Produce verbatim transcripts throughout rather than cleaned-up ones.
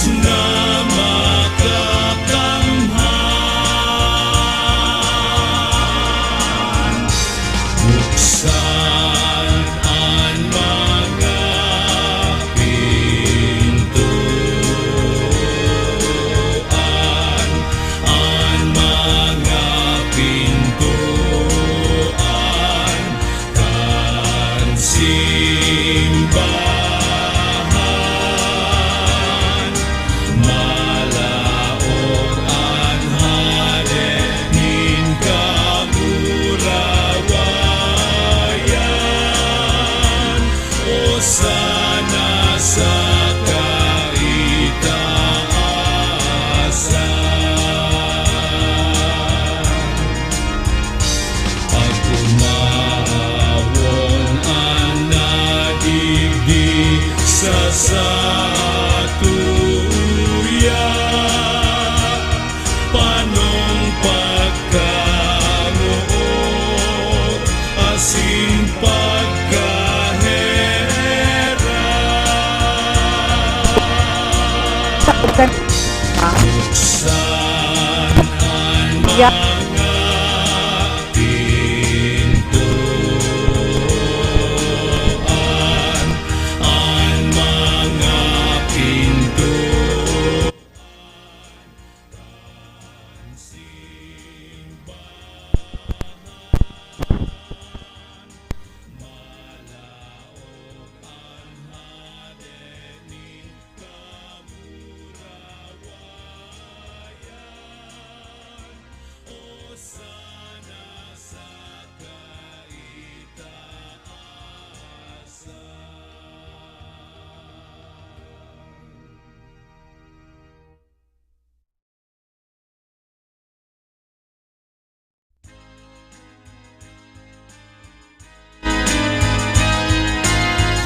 na makakamhan. Buksan an mga pintuan, an mga pintuan kan simbahan. Malaog an hade nin kamurawayan. Osana sa kaitaasan. Pag-umawon an nadigdi sa satuya, panong pagkamoot asin pagkaherak. Buksan an mga pintuan, an mga pintuan kan simbahan. Malaog an hade nin kamurawayan. Osana sa kaitaasan.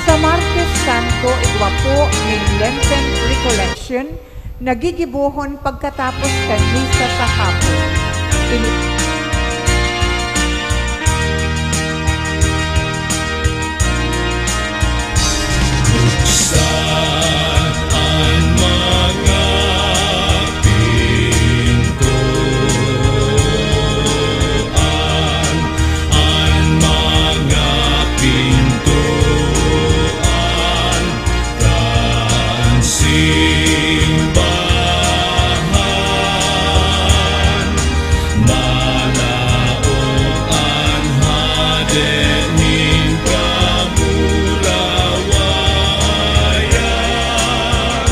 Sa Martes Santo, igwa po nin Lenten Recollection na gigibohon pagkatapos kan misa sa hapon. Ini- Buksan an mga pintuan, an mga pintuan kan simbahan. Malaog an hade nin kamurawayan.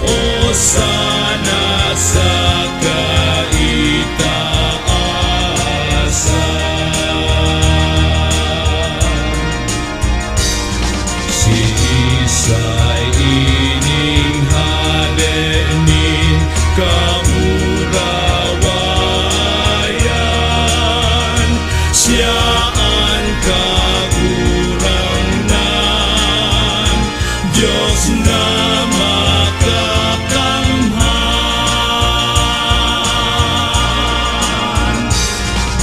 Osana sa kaitaasan. Siisay ining hade nin kamurawayan? Siya an Kagurangnan, Dios na makakamhan.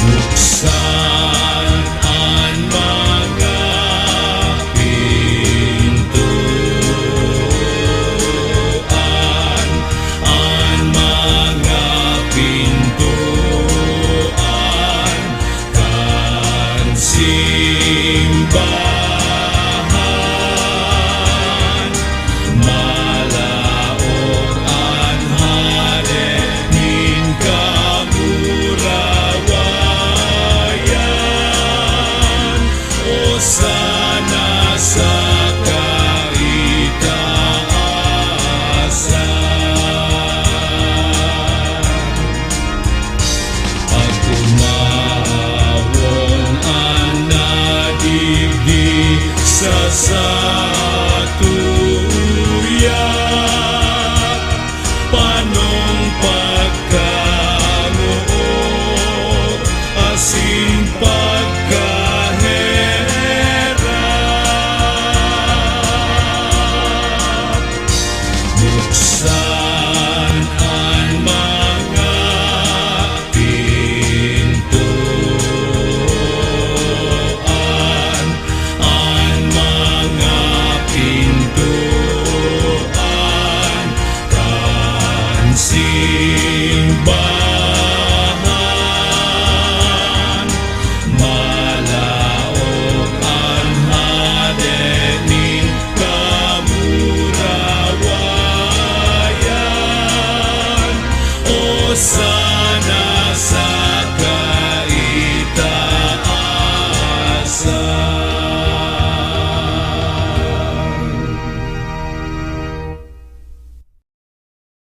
Buksan an mga pintuan, an mga pintuan kan simbahan. Mala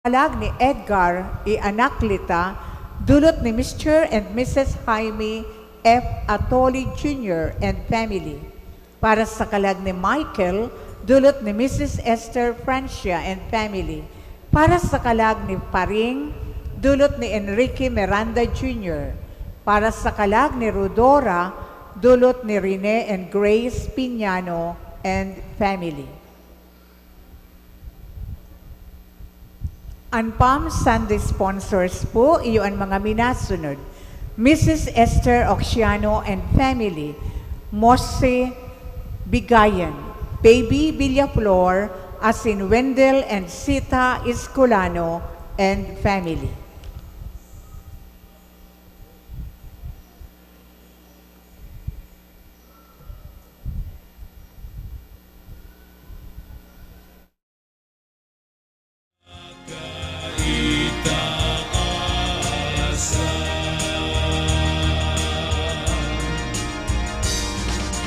kalag ni Edgar E. Anacleta, dulot ni Mister and Missus Jaime F. Atoli Junior and family. Para sa kalag ni Michael, dulot ni Missus Esther Francia and family. Para sa kalag ni Paring, dulot ni Enrique Miranda Junior. Para sa kalag ni Rudora, dulot ni Rene and Grace Piñano and family. An Palm Sunday sponsors po, iyo an mga minasunod: Missus Esther Oxiano and family, Mose Bigayan, Baby Villaflor, asin Wendell and Sita Escolano and family.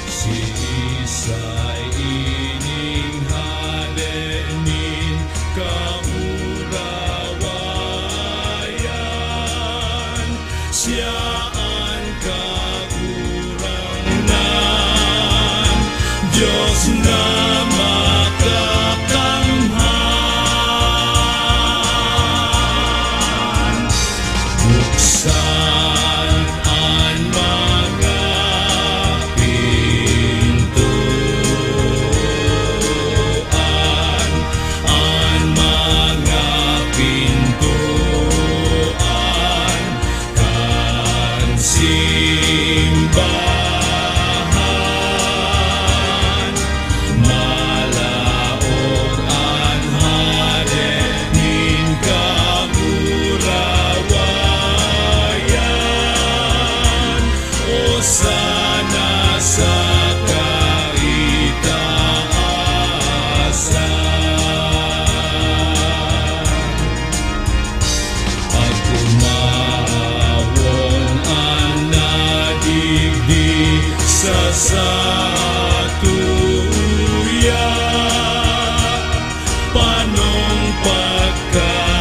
Siisay ining hade nin kamurawayan? Siya an Kagurangnan, Dios na makakamhan. Buksan an mga pintoan, an mga pintoan kan simbahan. Malaog an hade nin kamurawayan. Osana sa kaitaasan. Pag-umawon an nadigdi sa satuya, panong pagkamoot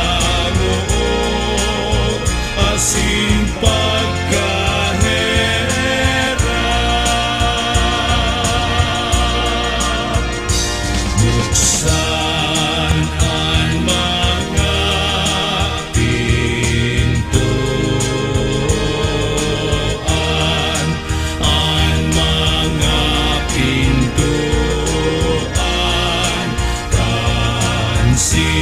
asin pagkaherak. Buksan an mga pintoan, an mga pintoan kan simbahan.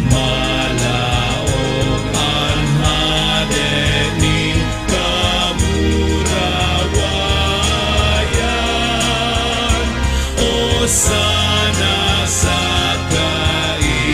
Malaog an hade nin kamurawayan. Osana sa kaitaasan.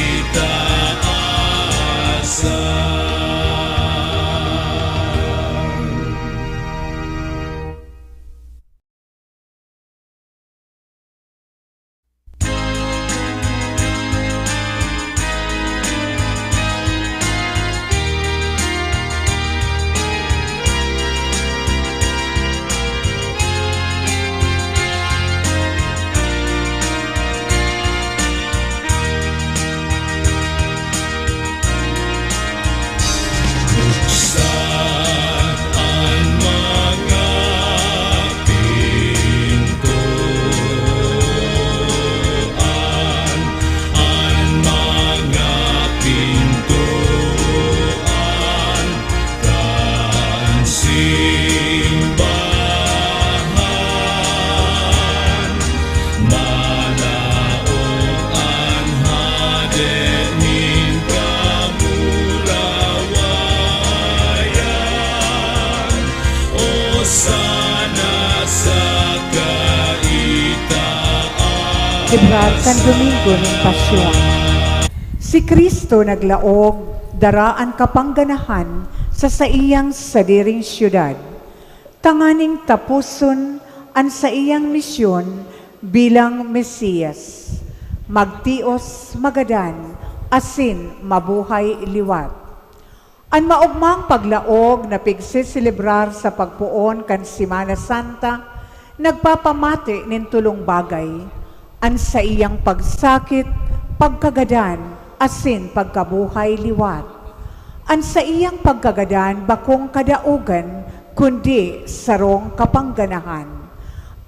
Buksan an mga pintoan, an mga pintoan kan simbahan. Malaog an hade nin kamurawayan. Osana sa kaitaasan. Selebrasyon kan Domingo nin Pasyon. Si Cristo naglaog, dara an kapangganahan sa saiyang sadiring syudad, tanganing taposon an saiyang misyon bilang Mesias, magtios, magadan, asin mabuhay liwat. An maogmang paglaog na pigseselebrar sa pagpoon kan Semana Santa nagpapamati nin tolong bagay: An saiyang pagsakit, pagkagadan, asin pagkabuhay liwat. An saiyang pagkagadan bakong kadaogan, kundi sarong kapangganahan.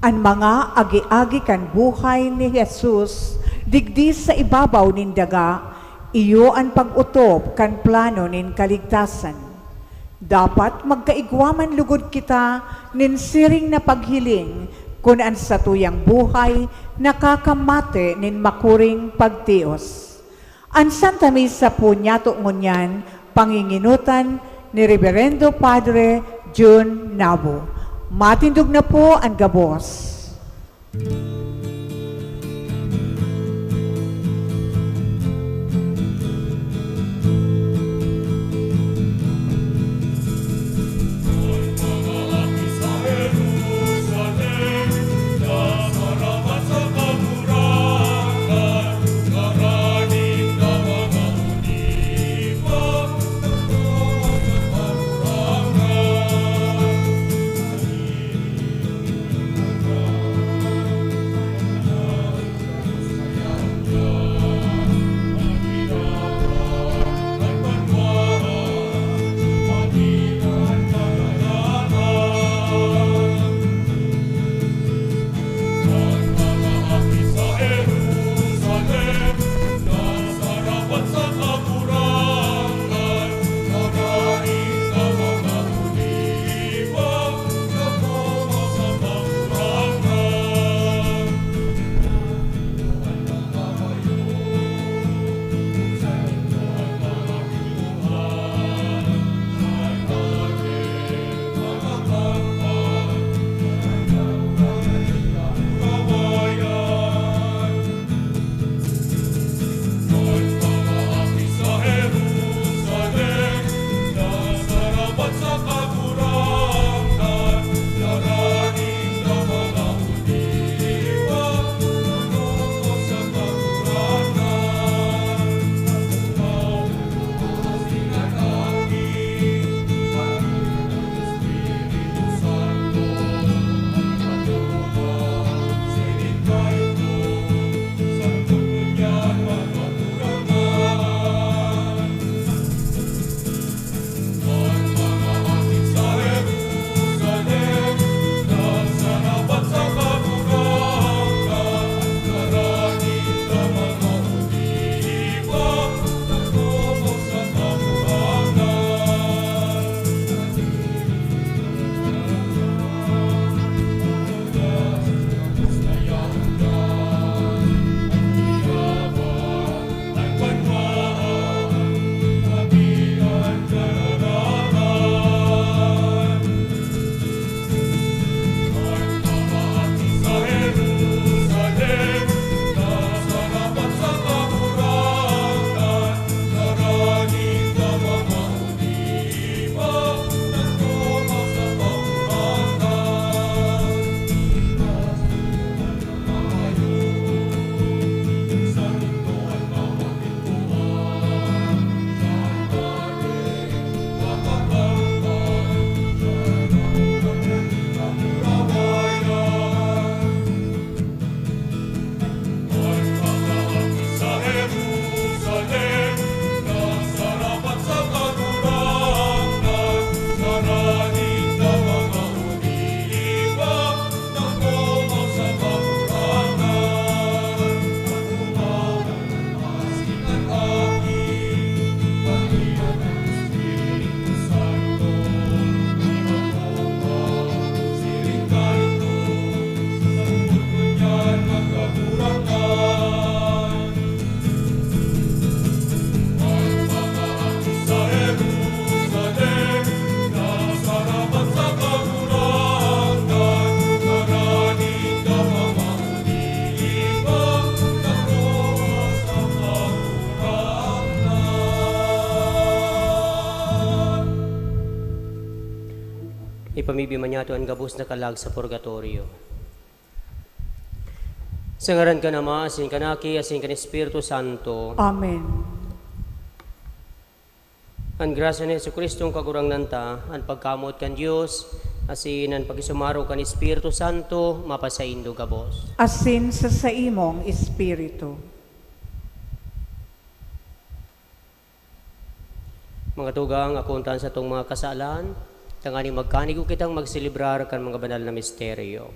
An mga agi-agi kan buhay ni Jesus digdi sa ibabaw nin daga, iyo an pag-otob kan plano nin kaligtasan. Dapat magkaigwa man logod kita nin siring na paghiling kun an satuyang buhay nakakamate nin makuring pagtios. An Santa Misa po niyato ngunyan, panginginotan ni Reverendo Padre Jun Nabo. Matindog na po an gabos. Ipamibi man niyato an gabos na kalag sa purgatorio. Sa ngaran kan Ama, asin kan Aki, asin kan Espiritu Santo. Amen. An grasya ni Jesu-Cristong Kagurangnan ta, an pagkamoot kan Dios, Asin an pakisumaro kan Espiritu Santo mapasaindo gabos. Asin sa saimong espiritu. Mga tugang, akontan satong mga kasalan, tanganing magkanigo kitang magselebrar kan mga banal na misteryo.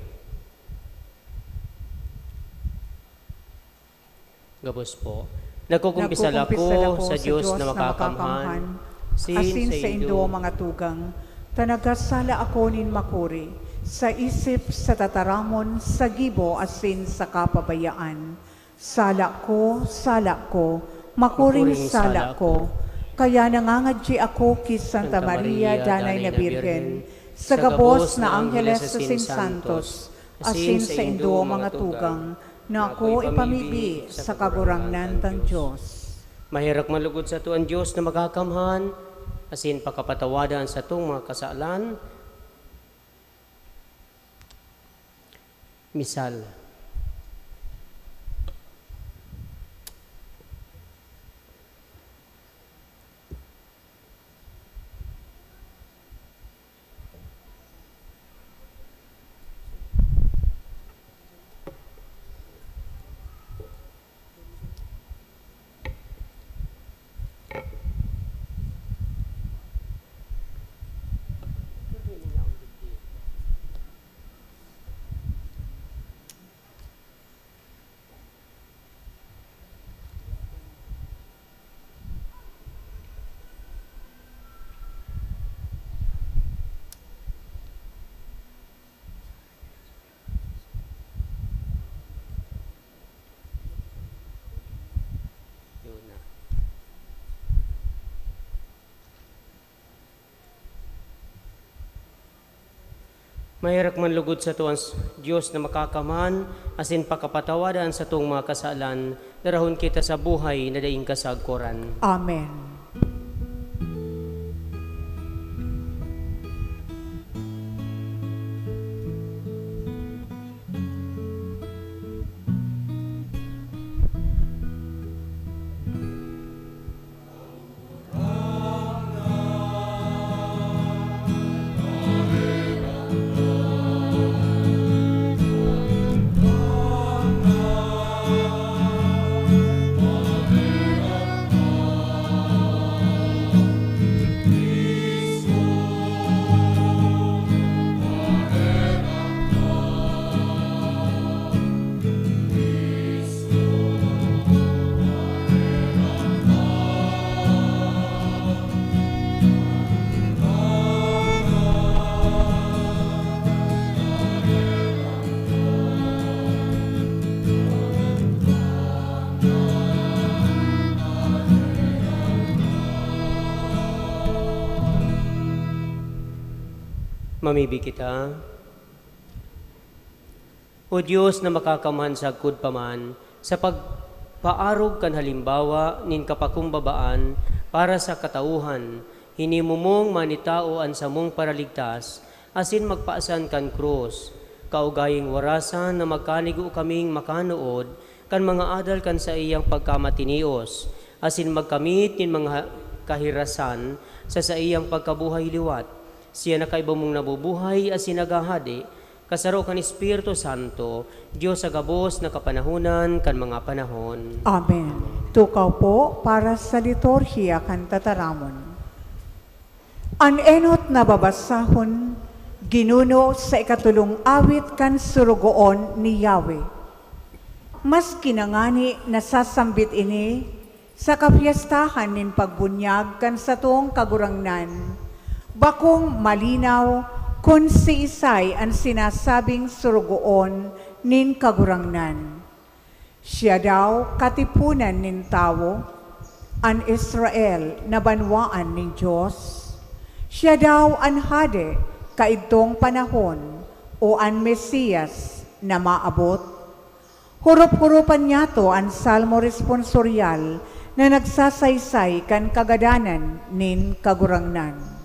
Gabos po. Nagkukumpisal ako sa Dios na makakamhan, asin saindo mga tugang, ta nagasala ako nin makuri, sa isip, sa tataramon, sa gibo, asin sa kapabayaan. Sala ko, sala ko, makuring sala ko. Kaya nangangadyi ako ki Santa Maria, Danay na Birhen, sa gabos na angheles asin santos, asin saindo mga tugang, na ako ipamibi sa Kagurangnan tang Dios. Maherak man lugod sato an Dios na makakamhan, asin pakapatawadan satong mga kasalan. Misal. Yun na. Maherak man lugod sato an s-, Dios na makakamhan, asin pakapatawadan satong mga kasalan, darahon kita sa buhay na daing kasagkoran. Amen. Mamibi kita. O Dios na makakamhan sagkod pa man, sa pagpaarog kan halimbawa nin kapakumbabaan para sa katauhan, hinimo mong manitao an samong Paraligtas, asin magpasan kan krus. Kaugaying warasan na magkanigo kaming makanood kan mga adal kan saiyang pagkamatinios, asin magkamit nin mga kahirasan sa saiyang pagkabuhay liwat. Siya na kaiba mong nabubuhay asin naghahade, kasaro kan Espiritu Santo, Dios sa gabos na kapanahonan kan mga panahon. Amen. Tukaw po para sa liturhiya kan tataramon. An enot na babasahon, ginuno sa ikatolong awit kan surugoon ni Yahweh. Maski na ngani nasasambit ini sa kapyestahan nin pagbunyag kan satong Kagurangnan, bakong malinaw kun siisay an sinasabing surugoon nin Kagurangnan. Siya daw katiponan nin tawo, an Israel na banwaan nin Dios. Siya daw an hade kaidtong panahon, o an Mesias na maabot. Hurop-huropan niyato an Salmo Responsoryal na nagsasaysay kan kagadanan nin Kagurangnan.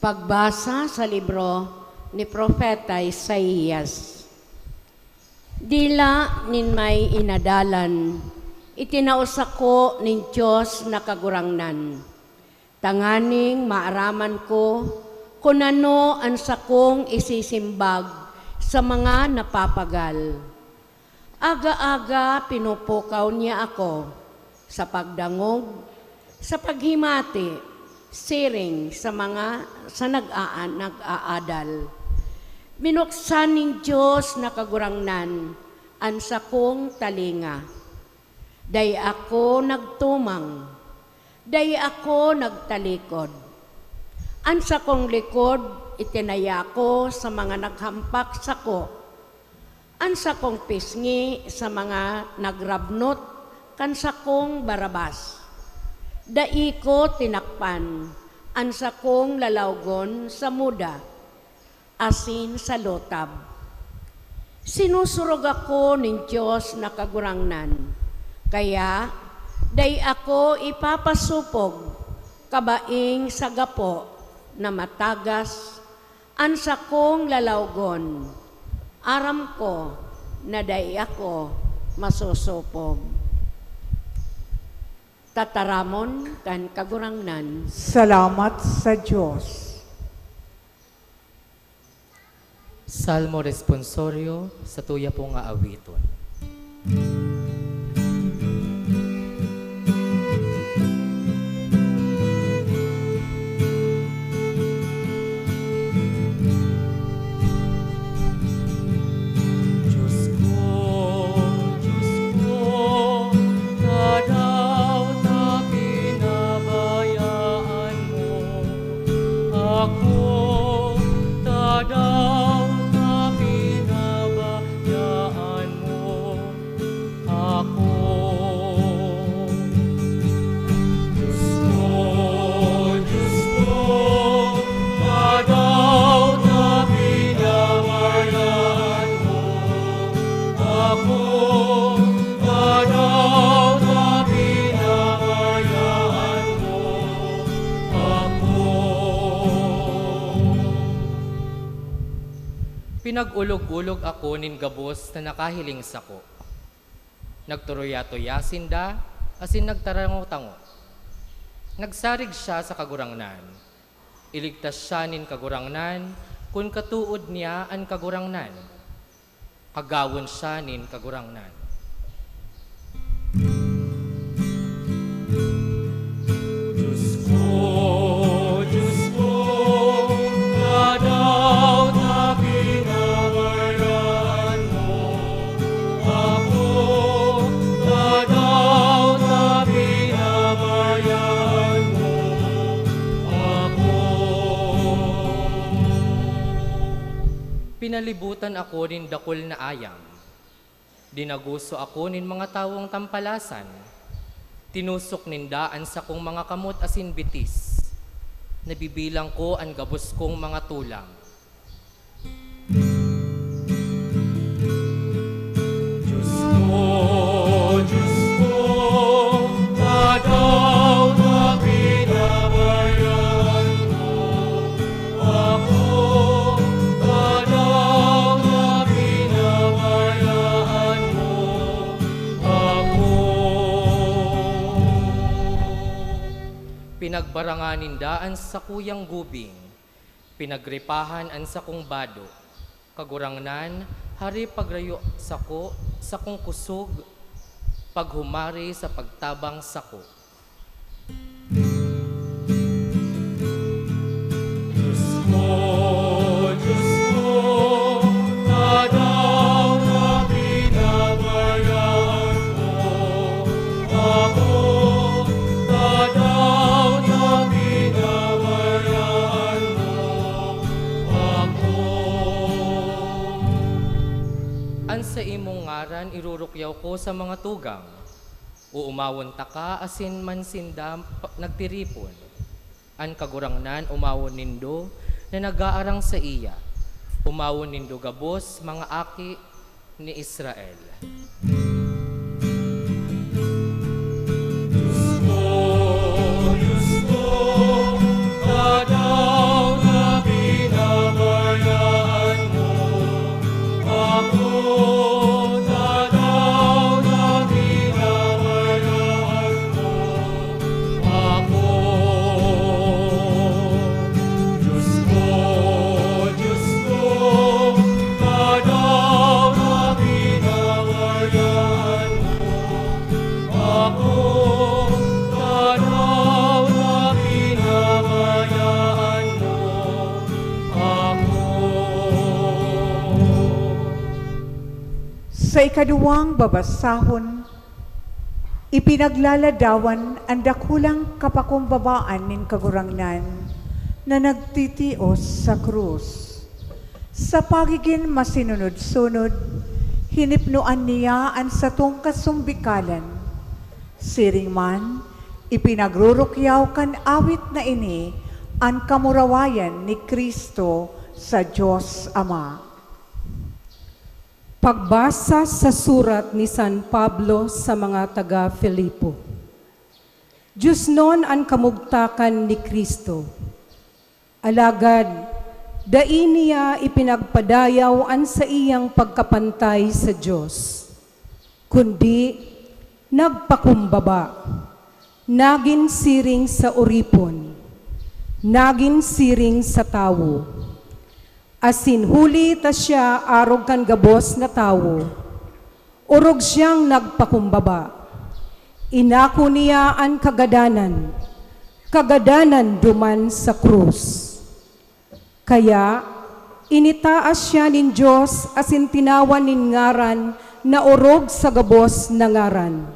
Pagbasa sa libro ni Propeta Isaias. Dila nin may inadalan, itinao sako nin Dios na Kagurangnan. tanganing maaraman ko kun ano an sakong isisimbag sa mga napapagal. Aga-aga pinupukaw niya ako sa pagdangog, sa paghimati, siring sa mga sa nag-aa-, nag-aadal. Binuksan nin Dios na Kagurangnan an sakong talinga. Dai ako nagtumang, dai ako nagtalikod. An sakong likod itinaya ko sa mga naghampak sako, an sakong pisngi sa mga nagrabnot kan sakong barabas. Dai ko tinakpan an sakong lalawgon sa muda asin sa lutab. Sinusurog ako nin Dios na Kagurangnan, kaya dai ako ipapasopog kabaing sa gapo na matagas an sakong lalawgon. Aram ko na dai ako masosopog. Tataramon kan Kagurangnan. Salamat sa Dios. Salmo Responsorio, satuya po nga awiton. Diyos ko, Diyos ko, tadaw ta pinabayaan mo ako, tadaw ta pinabayaan mo ako. Diyos ko, Diyos ko, tadaw ta pinabayaan mo ako, tadaw ta pinabayaan mo ako. Pinag-olog-olog ako nin gabos na nakahiling sako. Nagturuya-tuya sinda asin nagtarango-tango. Nagsarig siya sa Kagurangnan. Iligtas siya nin Kagurangnan kun katood niya an Kagurangnan. Hagawon siya nin Kagurangnan. Diyos ko, Diyos ko, tadaw ta pinabayaan mo ako, tadaw ta pinabayaan mo ako. Pinalibutan ako nin dakul na ayam. Dinagoso ako nin mga tawong tampalasan. Tinusok ninda an sakong mga kamot asin bitis. Nabibilang ko an gabos kong mga tulang. Diyos ko, Diyos ko, tadaw ta pinabayaan mo ako, tadaw ta pinabayaan mo ako. Pinagbarangan ninda an sakuyang gubing, pinagripahan an sakong bado. Kagurangnan, hari pagrayo sako, sakong kusog, paghumari sa pagtabang sako. Diyos ko, Diyos ko, tadaw ta pinabayaan mo ako, tadaw ta pinabayaan mo ako. An saimong ngaran irurukyaw ko sa mga tugang. Oomawon taka asin man sinda pa, nagtiripon. An Kagurangnan omawon nindo na nag-aarang saiya. Omawon nindo gabos, mga aki ni Israel. Diyos ko, Diyos ko, tadaw ta pinabayaan mo ako, tadaw ta pinabayaan mo ako. Sa ikaduwang babasahon, ipinaglaladawan an dakulang kapakumbabaan nin Kagurangnan na nagtitios sa krus. Sa pagigin masinunod-sunod, hinipnoan niya an satong kasumbikalan. Siring man, ipinagrurukyaw kan awit na ini an kamurawayan ni Cristo sa Dios Ama. Pagbasa sa surat ni San Pablo sa mga taga Filipo. Diosnon an kamugtakan ni Cristo. Alagad, dai niya ipinagpadayaw an saiyang pagkapantay sa Dios, kundi nagpakumbaba, nagin siring sa oripon, nagin siring sa tawo. Asin huli ta siya arog kan gabos na tawo, orog siyang nagpakumbaba. Inako niya an kagadanan, kagadanan duman sa krus. Kaya, initaas siya nin Dios asin tinawan nin ngaran na orog sa gabos na ngaran.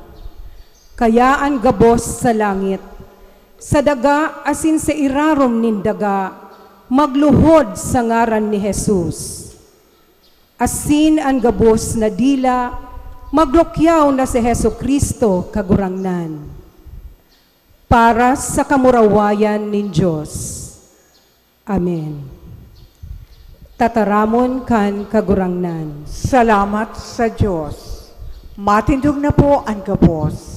Kaya an gabos sa langit, sa daga asin sa irarom nin daga, magluhod sa ngaran ni Jesus. Asin an gabos na dila, magrukyaw na si Jesu-Cristo, Kagurangnan, para sa kamurawayan nin Dios. Amen. Tataramon kan Kagurangnan. Salamat sa Dios. Matindog na po an gabos.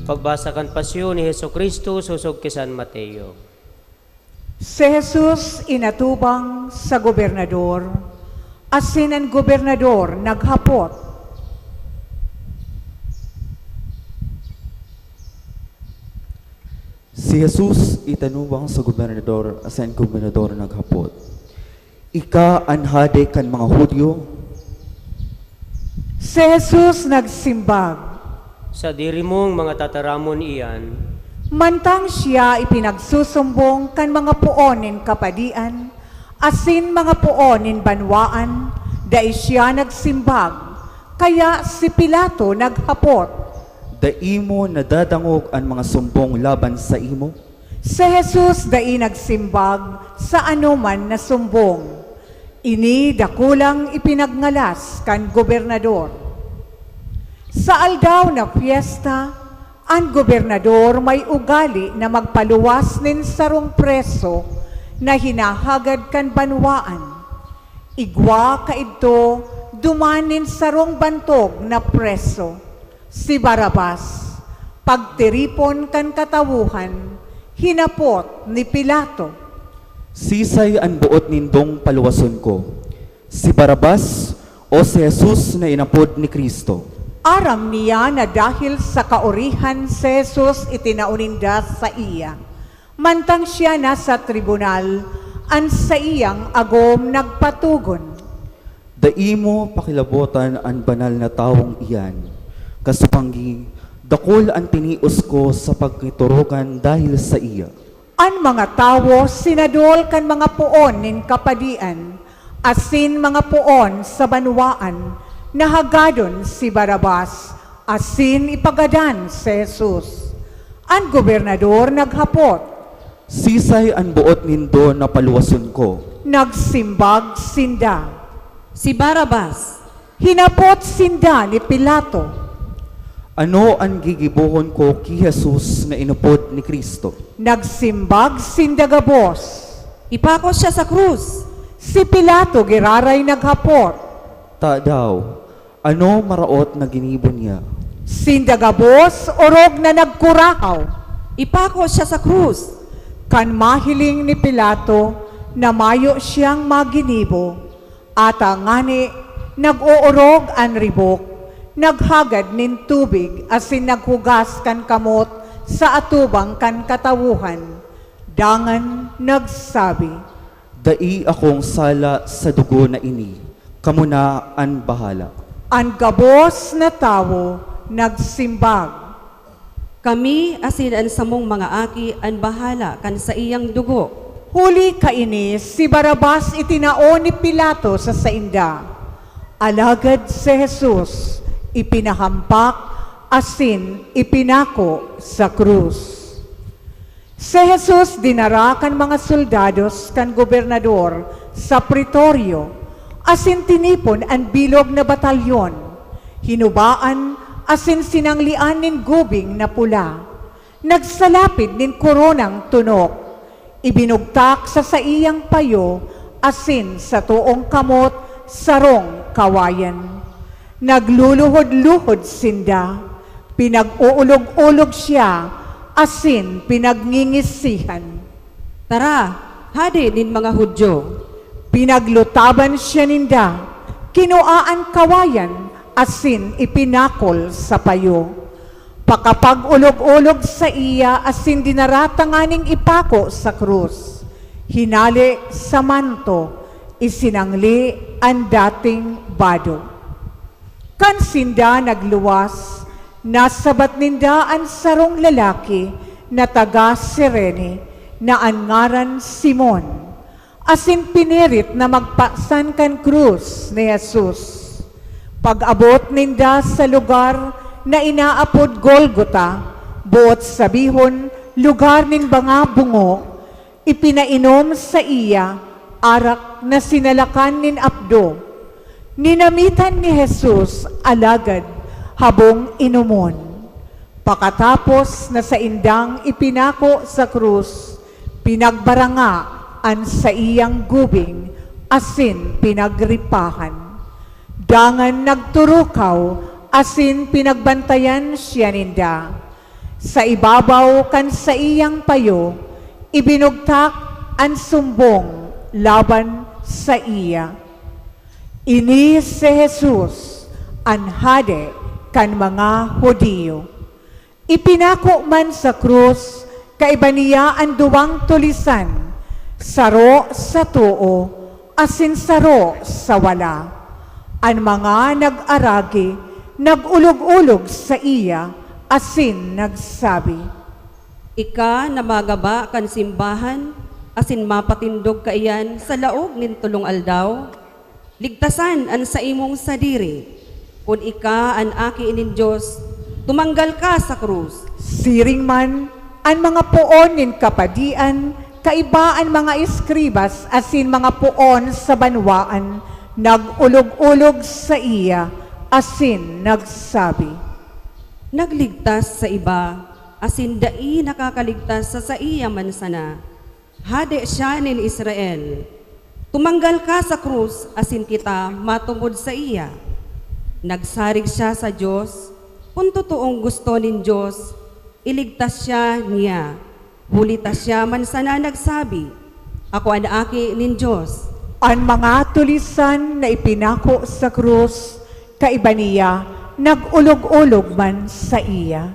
Pagbasa kan Pasyon ni Jesu-Cristo sosog ki San Mateo. Si Jesus inatubang sa gobernador, asin an gobernador naghapot. Si Jesus itanubang sa gobernador, asin an gobernador naghapot, "Ika an hade kan mga Judio?" Si Jesus nagsimbag, "Sadiri mong mga tataramon iyan." Mantang siya ipinagsusumbong kan mga poon nin kapadian asin mga poon nin banwaan, dai siya nagsimbag. Kaya si Pilato naghapot, "Dai mo nadadangog an mga sumbong laban saimo?" Si Jesus dai nagsimbag sa anoman na sumbong. Ini dakulang ipinagngalas kan gobernador. Sa aldaw na pyesta, an gobernador may ugali na magpaluwas nin sarong preso na hinahagad kan banwaan. Igwa kaidto duman nin sarong bantog na preso, si Barrabas. Pagtiripon kan katawohan, hinapot ni Pilato, "Sisay an boot nindong paluwason ko, si Barrabas o si Jesus na inapod ni Cristo?" Aram niya na dahil sa kaorihan si Jesus itinao ninda saiya. Mantang siya nasa tribunal, an saiyang agom nagpatogon, "Dai mo pakilabotan an banal na tawong iyan, kasubanggi Dakul an tinios ko sa pagkiturugan dahil saiya. An mga tawo sinadol kan mga poon nin kapadian asin mga poon sa banwaan na hagadon si Barrabas asin ipagadan si Jesus. An gobernador naghapot. Sisay an boot nindo na paluwason ko? Nagsimbag sinda. Si Barrabas. Hinapot sinda ni Pilato. Ano an gigibohon ko ki Jesus na inupod ni Cristo? Nagsimbag sinda gabos. Ipako siya sa krus. Si Pilato giraray naghapot. Tadaw, ano maraot na ginibo niya? Sinda gabos orog na nagkurahaw. Ipako siya sa krus. Kan mahiling ni Pilato na mayo siyang maginibo, ata ngani nag-oorog an ribok, naghagad nin tubig asin naghugas kan kamot sa atubang kan katawohan, dangan nagsabi, Dai akong sala sa dugo na ini. Kamo na an bahala. An gabos na tawo nagsimbag. Kami asin an samong mga aki an bahala kan saiyang dugo. Huli kaini, si Barrabas itinao ni Pilato sa sainda. Alagad si Jesus ipinahampak asin ipinako sa krus. Si Jesus dinara kan mga soldados kan gobernador sa Pretorio asin tinipon an bilog na batalyon, hinubaan asin sinanglian nin gubing na pula. Nagsalapid nin koronang tunok, ibinugtak sa saiyang payo asin sa toong kamot sarong kawayan. Nagluluhod-luhod sinda, pinag-uulog-ulog siya asin pinagngingisihan. Tara, hade nin mga Judio. Pinaglutaban siya ninda, kinua an kawayan asin ipinakol sa payo. Pakapag-olog-olog saiya asin dinara tanganing ipako sa krus. Hinale sa manto, isinangli an dating bado. Kan sinda nagluwas, nasabat ninda an sarong lalaki na taga Cirene na an ngaran Simon, asin pinirit na magpasan kan krus ni Jesus. Pag-abot ninda sa lugar na inaapod Golgota, boot sabihon, lugar nin mga bungo, ipinainom saiya arak na sinalakan nin apdo. Ninamitan ni Jesus, alagad habong inomon. Pakatapos na saindang ipinako sa krus, pinagbaranga an saiyang gubing asin pinagripahan. Dangan nagturukaw asin pinagbantayan siya ninda. Sa ibabaw kan saiyang payo, ibinugtak an sumbong laban saiya. Ini si Jesus, an Hade kan mga Judio. Ipinako man sa krus kaiba niya an duwang tulisan, saro sa too asin saro sa wala. An mga nag-aragi nag-olog-olog saiya asin nagsabi, Ika na magaba kan simbahan asin mapatindog kaiyan sa laog nin tolong aldaw? Ligtasan an saimong sadiri. Kun ika an Aki nin Dios, tumanggal ka sa krus. Siring man, an mga poon nin kapadian kaiba an mga eskribas asin mga poon sa banwaan nag-olog-olog saiya asin nagsabi, Nagligtas sa iba, asin dai nakakaligtas sa saiya man sana. Hade siya nin Israel. Tumanggal ka sa krus asin kita matubod saiya. Nagsarig siya sa Dios, kun totoong gusto nin Dios, iligtas siya niya. Huli ta siya man sana nagsabi, Ako an Aki nin Dios. An mga tulisan na ipinako sa krus kaiba niya nag-olog-olog man saiya.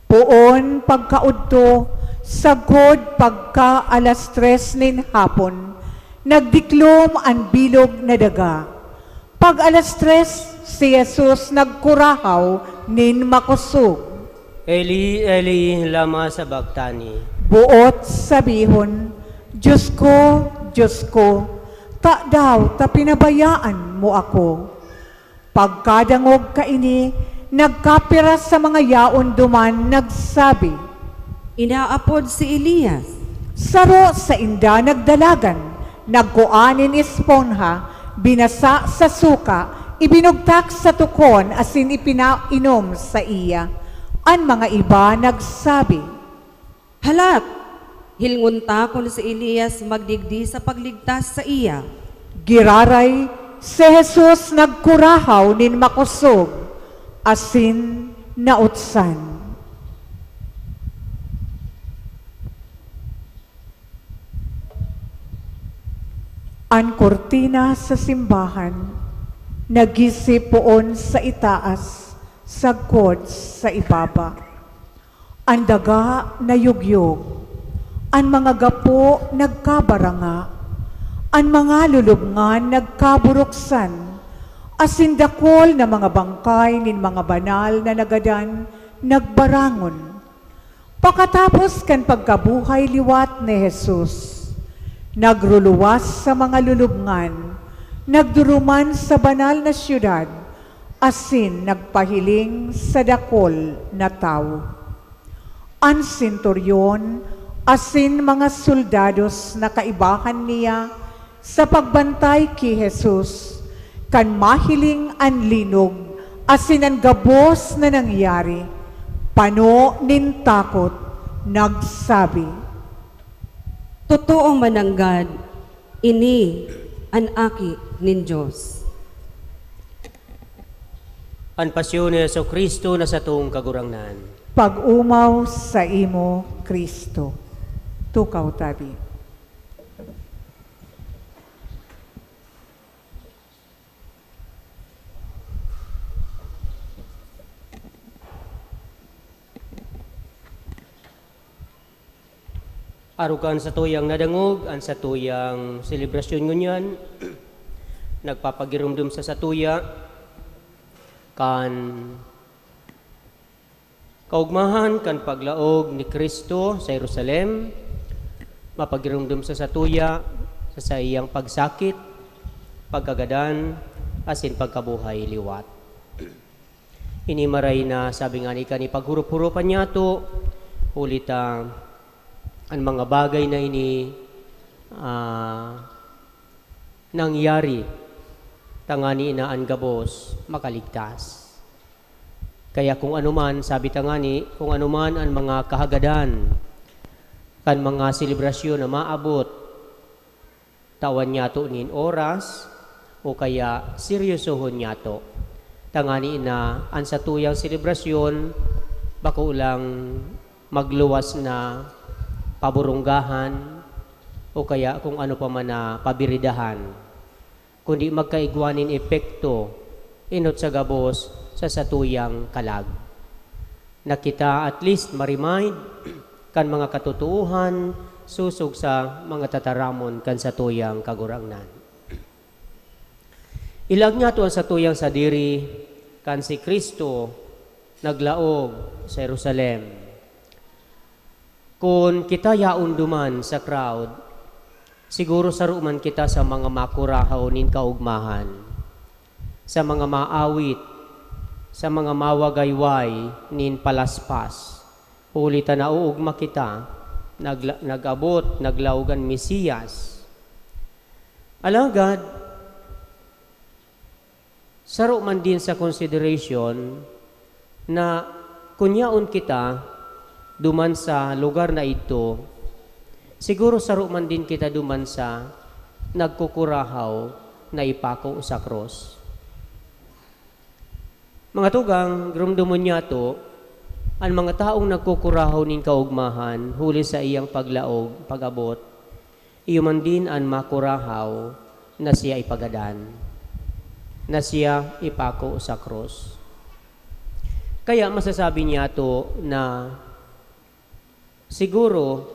Poon pagkaodto, sagkod pagka alas tres nin hapon, nagdiklom an bilog na daga. Pag alas tres, si Jesus nagkurahaw nin makosog. Eli, Eli, lama sabactani? Boot sabihon, Dios ko, Dios ko, tadaw ta pinabayaan mo ako? Pagkadangog kaini, nagkapiras sa mga yaon duman, nagsabi, Inaapod si Elias. Saro sainda nagdalagan, nagkua nin esponha, binasa sa suka, ibinugtak sa tukon asin ipinainom saiya. An mga iba nagsabi, Halat! Hilingon ta kun si Elias magdigdi sa pagligtas saiya. Giraray, si Jesus nagkurahaw nin makosog asin nautsan. An kurtina sa simbahan nagisi poon sa itaas sagkod sa ibaba. An daga nayugyog, an mga gapo nagkabaranga, an mga lulubngan nagkaburuksan, asin dakul na mga bangkay nin mga banal na nagadan nagbarangon. Pakatapos kan pagkabuhay liwat ni Jesus, nagruluwas sa mga lulubngan, nagduruman sa banal na syudad, asin nagpahiling sa dakul na tawo. An senturyon asin mga soldados na kaibahan niya sa pagbantay ki Jesus, kan mahiling an linog asin an gabos na nangyari, pano nin takot, nagsabi, Totoo mananggad, ini an Aki nin Dios. An pasyon ni Jesu-Cristo na satong Kagurangnan. Pag-omaw saimo, Cristo. Tukaw tabi. Arog kan satuyang nadangog an satuyang selebrasyon ngunyan, nagpapagiromdom sa satuya kan kaogmahan kan paglaog ni Cristo sa Jerusalem, mapagiromdom sa satuya sa saiyang pagsakit, pagkagadan, asin pagkabuhay liwat. Ini maray na sabi ngani kan ipaghurup-hurupan niyato, huli ta an mga bagay na ini, ah, nangyari tangani na an gabos makaligtas. Kaya kung ano man, sabi ta ngani, kung ano man an mga kahagadan kan mga selebrasyon na maabot, tawan niyato nin oras o kaya seryosohon niyato. Tangani na an satuyang selebrasyon bako lang magluwas na paburunggahan o kaya kung ano pa man na pabiridahan, kundi magkaigwa nin epekto enot sa gabos sa satuyang kalag. Na kita at least ma-remind kan mga katotoohan sosog sa mga tataramon kan satuyang Kagurangnan. Ilaag niyato an satuyang sadiri kan si Cristo naglaog sa Jerusalem. Kun kita yaon duman sa crowd, siguro saro man kita sa mga makurahaw nin kaogmahan, sa mga maawit, sa mga mawagayway nin palaspas, huli ta naoogma kita, nagla-, nag-abot, naglaog an Mesiyas. Alagad, saro man din sa consideration na kun yaon kita duman sa lugar na idto, siguro saro man din kita duman sa nagkukurahaw na ipako sa krus. Mga tugang, rumdomon niyato, an mga taong nagkukurahaw nin kaogmahan huli sa iyang paglaog, pag-abot, iyo man din an makurahaw na siya ipagadan, na siya ipako sa krus. Kaya masasabi niyato na siguro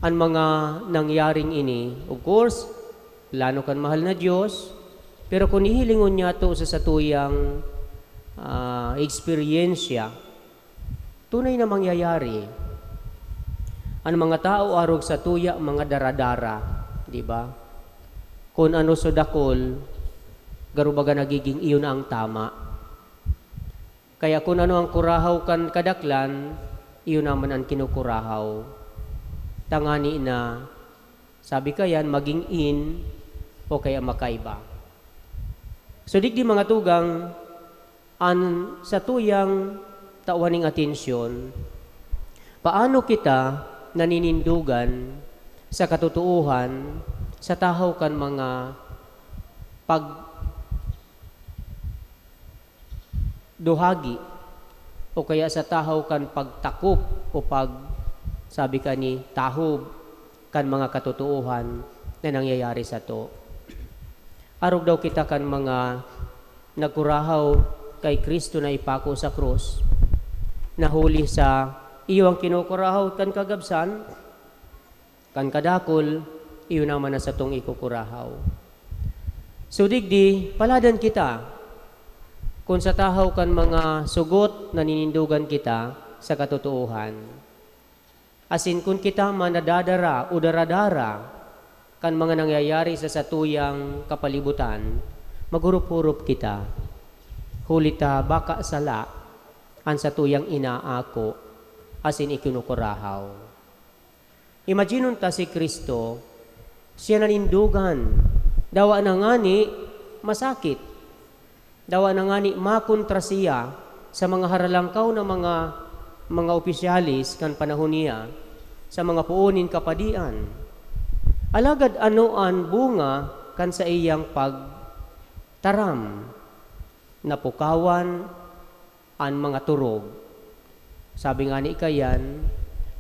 an mga nangyaring ini, of course, plano kan mahal na Dios, pero kun hihilingon niyato sa satuyang, ah, eksperyensya, tunay na mangyayari. An mga tao arog sa tuya, mga daradara, di ba? Kun ano so dakul, garo baga nagiging iyo na ang tama. Kaya kun ano ang kurahaw kan kadaklan, iyo naman an kinukurahaw. Tangani na, sabi kayan, maging in o kaya makaiba. So, digdi mga tugang, an satuyang tawan ning atensyon, paano kita naninindogan sa katotoohan sa tahaw kan mga pagduhagi o kaya sa tahaw kan pagtakop o pag, sabi ka ni, tahob kan mga katotoohan na nangyayari sato. Arog daw kita kan mga nagkurahaw kay Cristo na ipako sa krus, na huli sa iyo ang kinukurahaw kan kagabsan, kan kadakul, iyo naman na satong ikukurahaw. So, digdi, paladan kita kun sa tahaw kan mga sugot naninindogan kita sa katotoohan. Asin kun kita man nadadara o daradara kan mga nangyayari sa satuyang kapalibutan, maghurup-hurup kita. Huli ta baka sala an satuyang inaako asin ikinukurahaw. Imaginon ta si Cristo, siya nanindogan, dawa na ngani masakit. Dawa na ngani makontra siya sa mga haralangkaw na mga, mga opisyalis kan panahon niya, sa mga poon nin kapadian. Alagad ano an bunga kan saiyang pagtaram? Napukawan an mga turog. Sabi ngani kayan,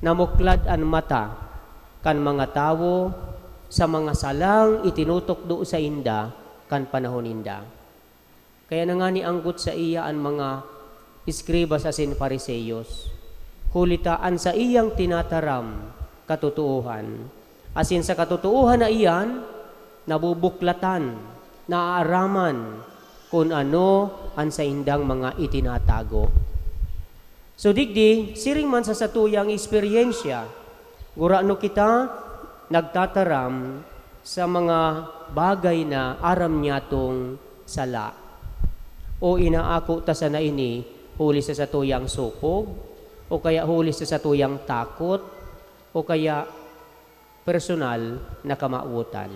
namuklad an mata kan mga tawo sa mga salang itinutukdo sainda kan panahon ninda. Kaya nangani anggot saiya an mga eskribas asin Fariseos, huli ta an saiyang tinataram katotoohan, asin sa katotoohan na iyan, nabubuklatan, naaaraman kun ano an saindang mga itinatago. So, digdi, siring man sa satuyang eksperyensya, gurano kita nagtataram sa mga bagay na aram nyatong sala. O inaako ta sana ini huli sa satuyang sopog, o kaya huli sa satuyang takot, o kaya personal na kamawotan.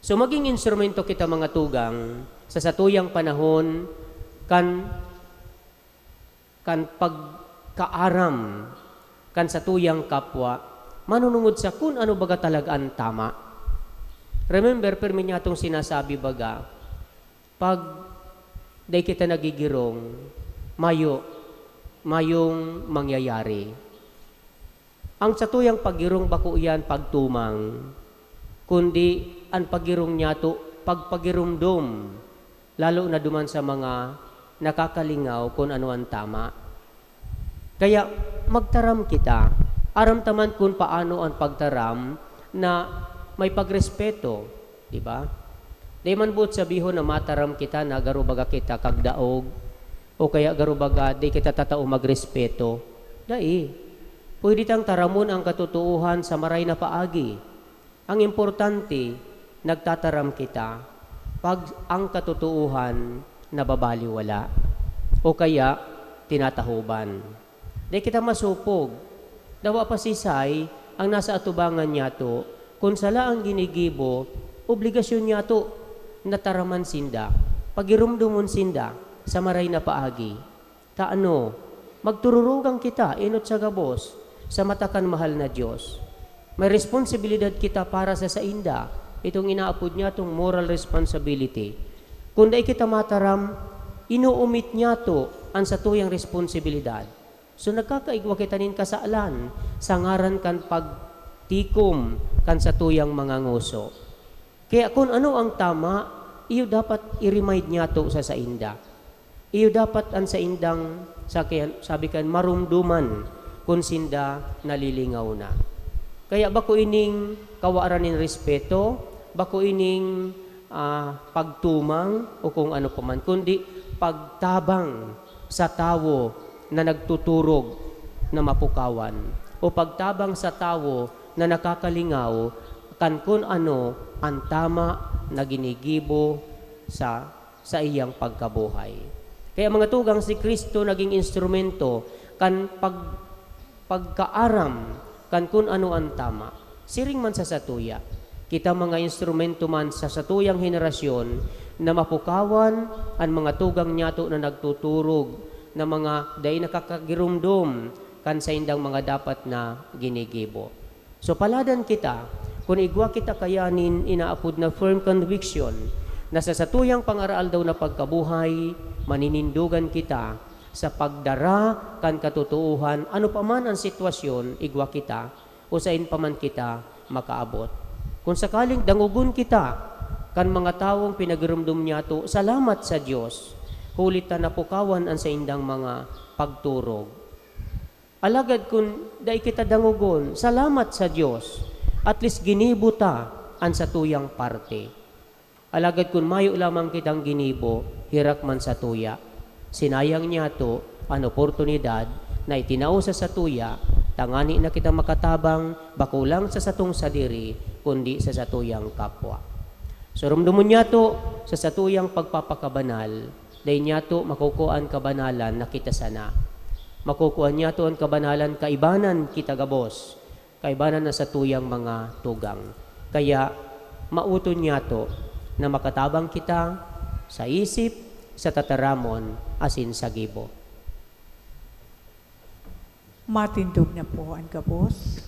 So, maging instrumento kita, mga tugang, sa satuyang panahon kan, kan pagkaaram kan satuyang kapwa, manunungod sa kun ano baga talaga an tama. Remember, pirmi niyatong sinasabi baga, pag dai kita nagigirong, mayo, mayong mangyayari. Ang satuyang pagirong bako iyan pagtumang, kundi an pagirong niyato, pagpagiromdom, lalo na duman sa mga nakakalingaw kun ano an tama. Kaya magtaram kita. Aram ta man kun paano an pagtaram na may pagrespeto, di ba? Di man buot sabihon na mataram kita na garo baga kita kagdaog, o kaya garo baga di kita tatao magrespeto. Dai. Pwede tang taramon ang katotoohan sa maray na paagi. Ang importante, nagtataram kita pag ang katotoohan nababaliwala o kaya tinatahoban. Di kita masopog. Dawa pa sisay ang nasa atubangan niyato, kun sala ang ginigibo, obligasyon niyato na taraman sinda, pagiromdomon sinda sa maray na paagi. Ta ano, magtururugang kita enot sa gabos sa mata kan mahal na Dios. May responsibilidad kita para sa sainda, itong inaapod niyatong moral responsibility. Kun dai kita mataram, inuomit niyato an satuyang responsibilidad. So, nagkakaigwa kita nin kasalan sa ngaran kan pagtikom kan satuyang mga ngoso. Kaya kun ano ang tama, iyo dapat i-remind niyato sa sainda. Iyo dapat an saindang, sa kaya, sabi kan, maromdoman kun sinda nalilingaw na. Kaya bako ining kawaran nin respeto, bako ining, ah, pagtumang o kung ano pa man, kundi pagtabang sa tawo na nagtuturog na mapukawan, o pagtabang sa tawo na nakakalingaw kan kun ano an tama na ginigibo sa saiyang pagkabuhay. Kaya, mga tugang, si Cristo naging instrumento kan pag-, pagkaaram kan kun ano an tama. Siring man sa satuya, kita mga instrumento man sa satuyang henerasyon na mapukawan an mga tugang niyato na nagtuturog na mga dai nakakagiromdom kan saindang mga dapat na ginigibo. So, paladan kita kun igwa kita kaya nin inaapod na firm conviction na sa satuyang pang-araaldaw na pagkabuhay, maninindogan kita sa pagdara kan katotoohan, ano pa man an sitwasyon igwa kita o saen pa man kita makaabot. Kun sakaling dangogon kita kan mga tawong pinagiromdom niyato, salamat sa Dios, huli ta napukawan an saindang mga pagturog. Alagad kun dai kita dangogon, salamat sa Dios, at least ginibo ta an satuyang parte. Alagad kun mayo lamang kitang ginibo, herak man satuya, sinayang niyato an oportunidad na itinao sa satuya, tangani na kita makatabang, bako lang sa satong sadiri, kundi sa satuyang kapwa. So, romdomon niyato, sa satuyang pagpapakabanal, dai niyato makukua an kabanalan na kita sana. Makukua niyato an kabanalan kaibanan kita gabos, kaibanan na satuyang mga tugang. Kaya, maoton niyato na makatabang kita sa isip, sa tataramon, asin sa gibo. Matindog na po an gabos.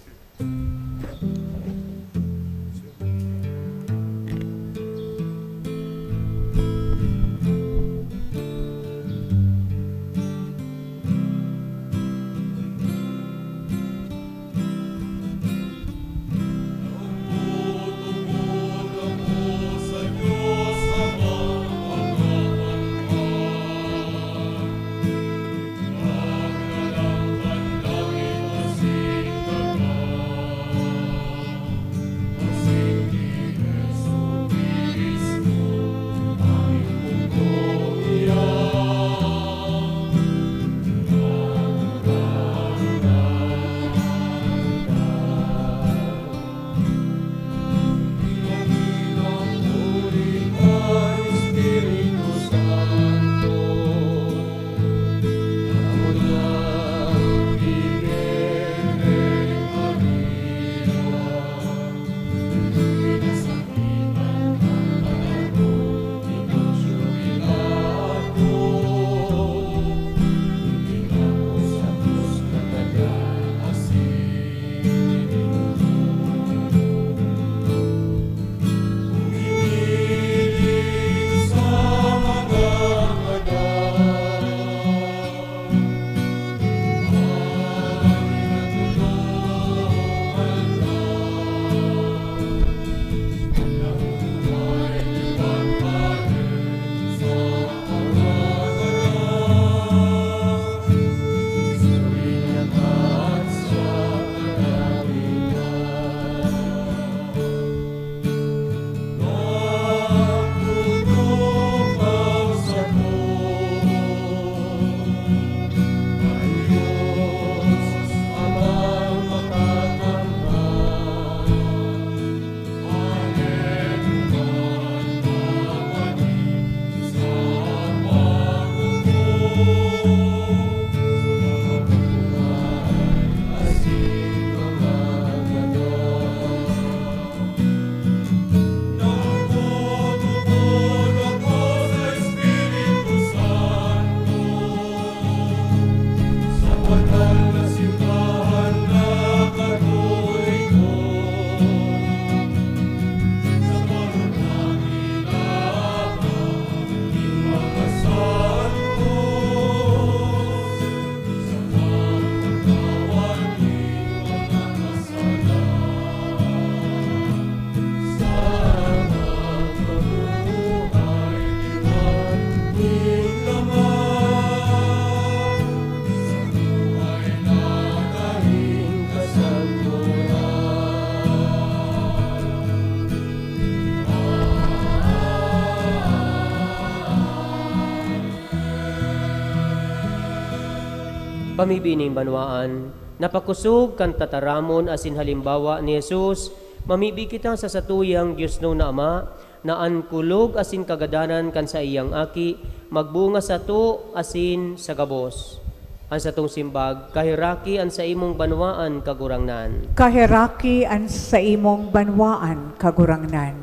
Pamibi nin banwaan, napakosog kan tataramon asin halimbawa ni Jesus, mamibi kita sa satuyang diosnon na Ama, na an kulog asin kagadanan kan saiyang Aki magbunga sato asin sa gabos. An satong simbag, Kaheraki an saimong banwaan, Kagurangnan. Kaheraki an saimong banwaan, Kagurangnan.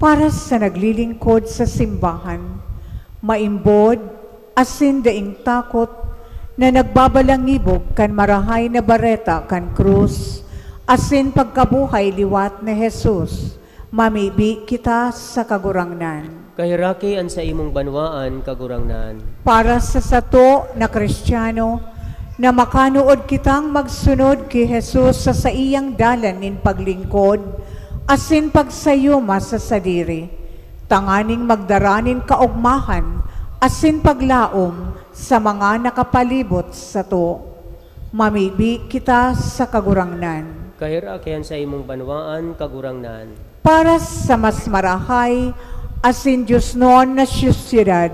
Para sa naglilingkod sa simbahan, maimbod asin daing takot na nagbabalangibog kan Marahay na Bareta kan krus asin pagkabuhay liwat ni Jesus, mamibi kita sa Kagurangnan. Kaheraki an saimong banwaan, Kagurangnan. Para sa sato na Kristiyano, na makanood kitang magsunod ki Jesus sa saiyang dalan nin paglingkod asin pagsayuma sa sadiri, tanganing magdara nin kaogmahan asin paglaom sa mga nakapalibot sato. Mamibi kita sa Kagurangnan. Kaheraki an saimong banwaan, Kagurangnan. Para sa mas marahay asin diosnon na syosiyedad,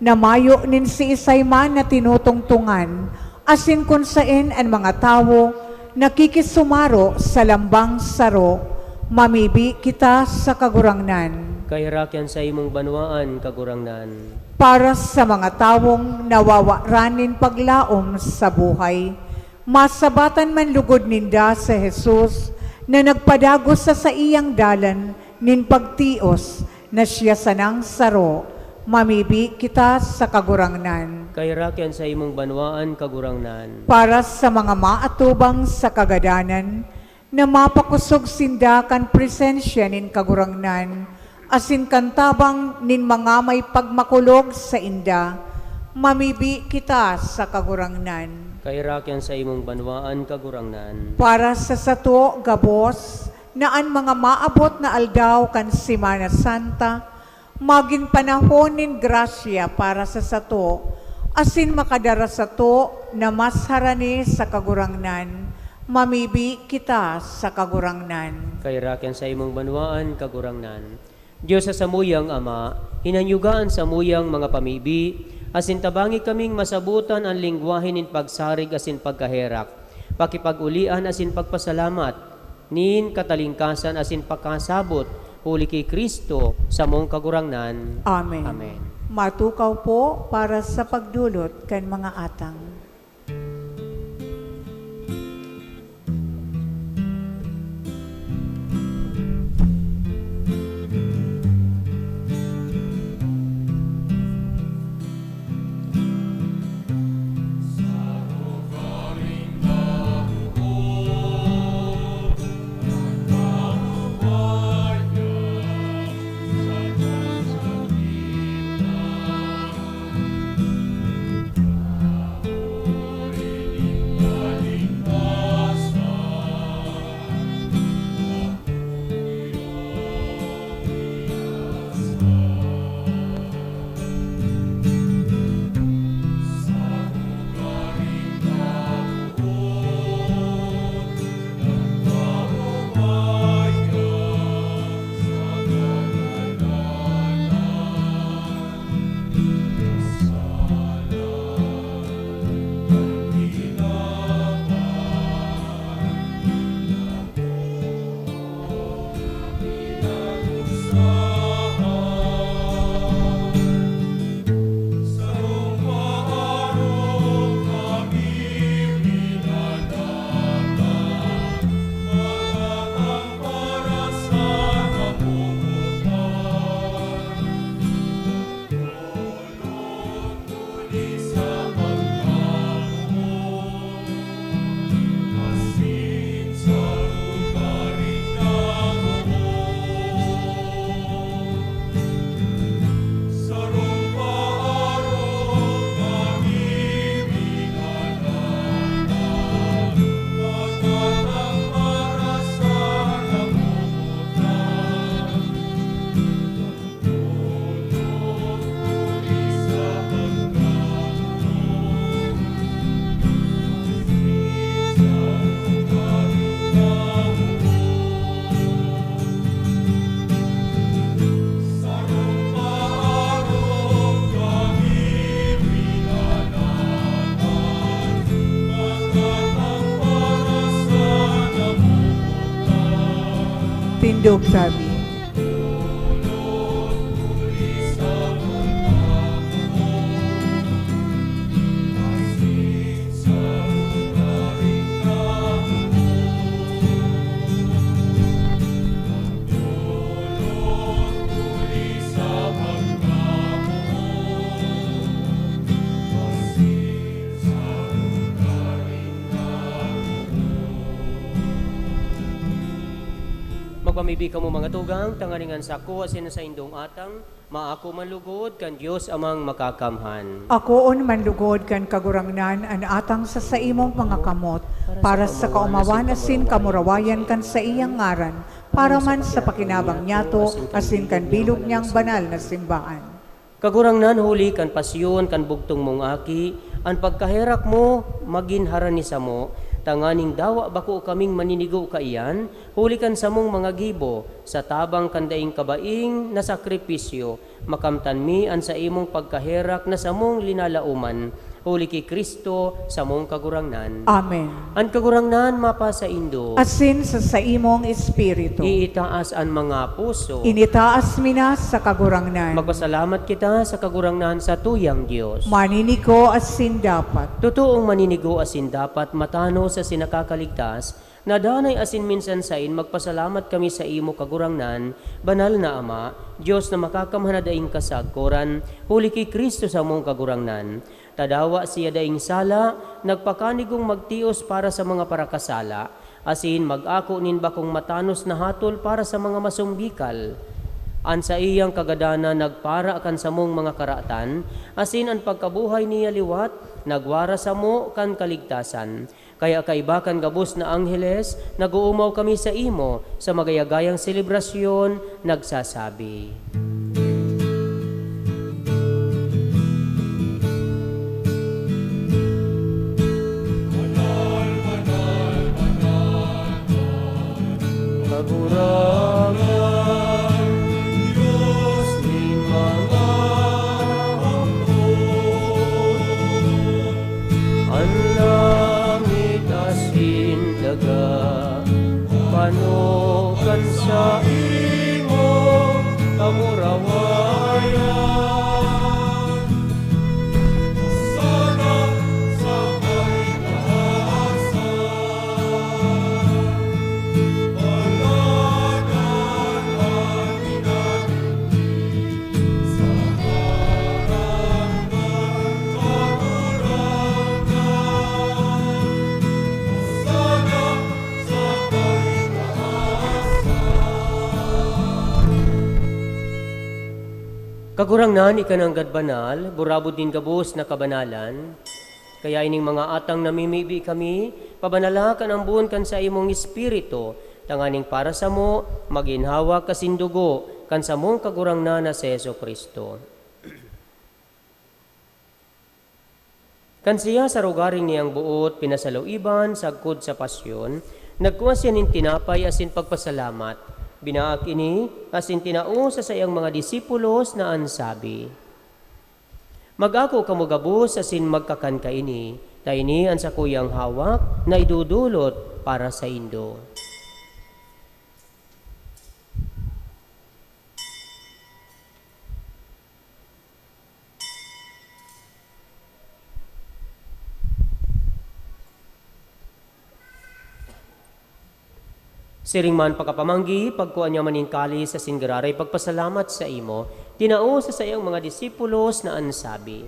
na mayo nin siisay man na tinutungtongan, asin kun saen an mga tawo nakikisumaro sa lambang saro, mamibi kita sa Kagurangnan. Kaheraki an saimong banwaan, Kagurangnan. Para sa mga tawong nawawaran nin paglaom sa buhay, masabatan man lugod ninda si Jesus na nagpadagos sa saiyang dalan nin pagtios na siya sanang saro, mamibi kita sa Kagurangnan. Kaheraki an saimong banwaan, Kagurangnan. Para sa mga maatubang sa kagadanan, na mapakosog sinda kan presensya nin Kagurangnan, asin kan tabang nin mga may pagmakulog sainda, mamibi kita sa Kagurangnan. Kaheraki an saimong banwaan, Kagurangnan. Para sa sato gabos, na an mga maabot na aldaw kan Semana Santa, magin panahon nin grasya para sa sato, asin makadara sato na mas harani sa Kagurangnan, mamibi kita sa Kagurangnan. Kaheraki an saimong banwaan, Kagurangnan. Dios sa samuyang Ama, hinanyuga an samuyang mga pamibi, asin tabangi kaming masabotan an lengwahe nin pagsarig asin pagkaherak, pakipag-olian asin pagpasalamat, nin katalingkasan asin pakasabot, huli ki Cristo, samong Kagurangnan. Amen. Amen. Matukaw po para sa pagdulot kan mga atang. Dog Tabi. Magpamibi kamo, mga tugang, tanganing an sako asin an saindong atang maako man lugod kan Dios Amang Makakamhan. Akoon man lugod kan Kagurangnan an atang sa saimong mga kamot, para sa kaomawan asin kamurawayan kan saiyang ngaran, para man sa pakinabang niyato asin kan bilog niyang banal na simbahan. Kagurangnan, huli kan pasyon kan bugtong mong Aki, an pagkaherak mo magin harani samo, tanganing dawa bako kaming maninigo kaiyan, huli kan samong mga gibo, sa tabang kan daing kabaing na sakripisyo, makamtan mi an saimong pagkaherak na samong linalaoman, huli ki Cristo, samong Kagurangnan. Amen. An Kagurangnan mapasaindo. Asin sa saimong espiritu. Iitaas an mga puso. Initaas mi na sa Kagurangnan. Magpasalamat kita sa Kagurangnan, satuyang Dios. Maninigo asin dapat. Totoong maninigo asin dapat, matanos asin nakakaligtas, na danay asin minsan sain magpasalamat kami saimo, Kagurangnan, Banal na Ama, Dios na makakamhan na daing kasagkoran, huli ki Cristo samong Kagurangnan. Ta dawa siya daing sala, nagpakanigong magtios para sa mga parakasala, asin mag-ako nin bakong matanos na hatol para sa mga masombikal. An saiyang kagadanan nagpara kan samong mga karatan, asin an pagkabuhay niya liwat nagwara samo kan kaligtasan. Kaya kaiba kan gabos na angheles, nag-oomaw kami saimo sa magayagayang selebrasyon, nagsasabi, Kagurangnan, Dios nin mga hapon, an langit asin daga, pano kan saimong kamurawayan. Sana sa kaitaasan, paladan an minatinggi sa ngaran kan Kagurangnan. Sana sa kaitaasan. Kagurangnan, ika nanggad banal, burabod nin gabos na kabanalan. Kaya ining mga atang namimibi kami, pabanala kan ambon kan saimong Espiritu, tanganing para samo, magin hawak asin dugo kan samong Kagurangnan na si Jesu-Cristo. Kan siya sa rogaring niyang boot pinasaluiban sagkod sa pasyon, nagkua siya nin tinapay asin pagpasalamat, binaak ini asin tinao sa saiyang mga disipulos na an sabi, "Mag-ako kamo gabos asin magkakan kaini, ta ini an sakuyang hawak na idodolot para saindo." Siring man pakapamanggi, pagkua niya man nin kalis asin giraray pagpasalamat saimo, tinao sa saiyang mga disipulos na an sabi,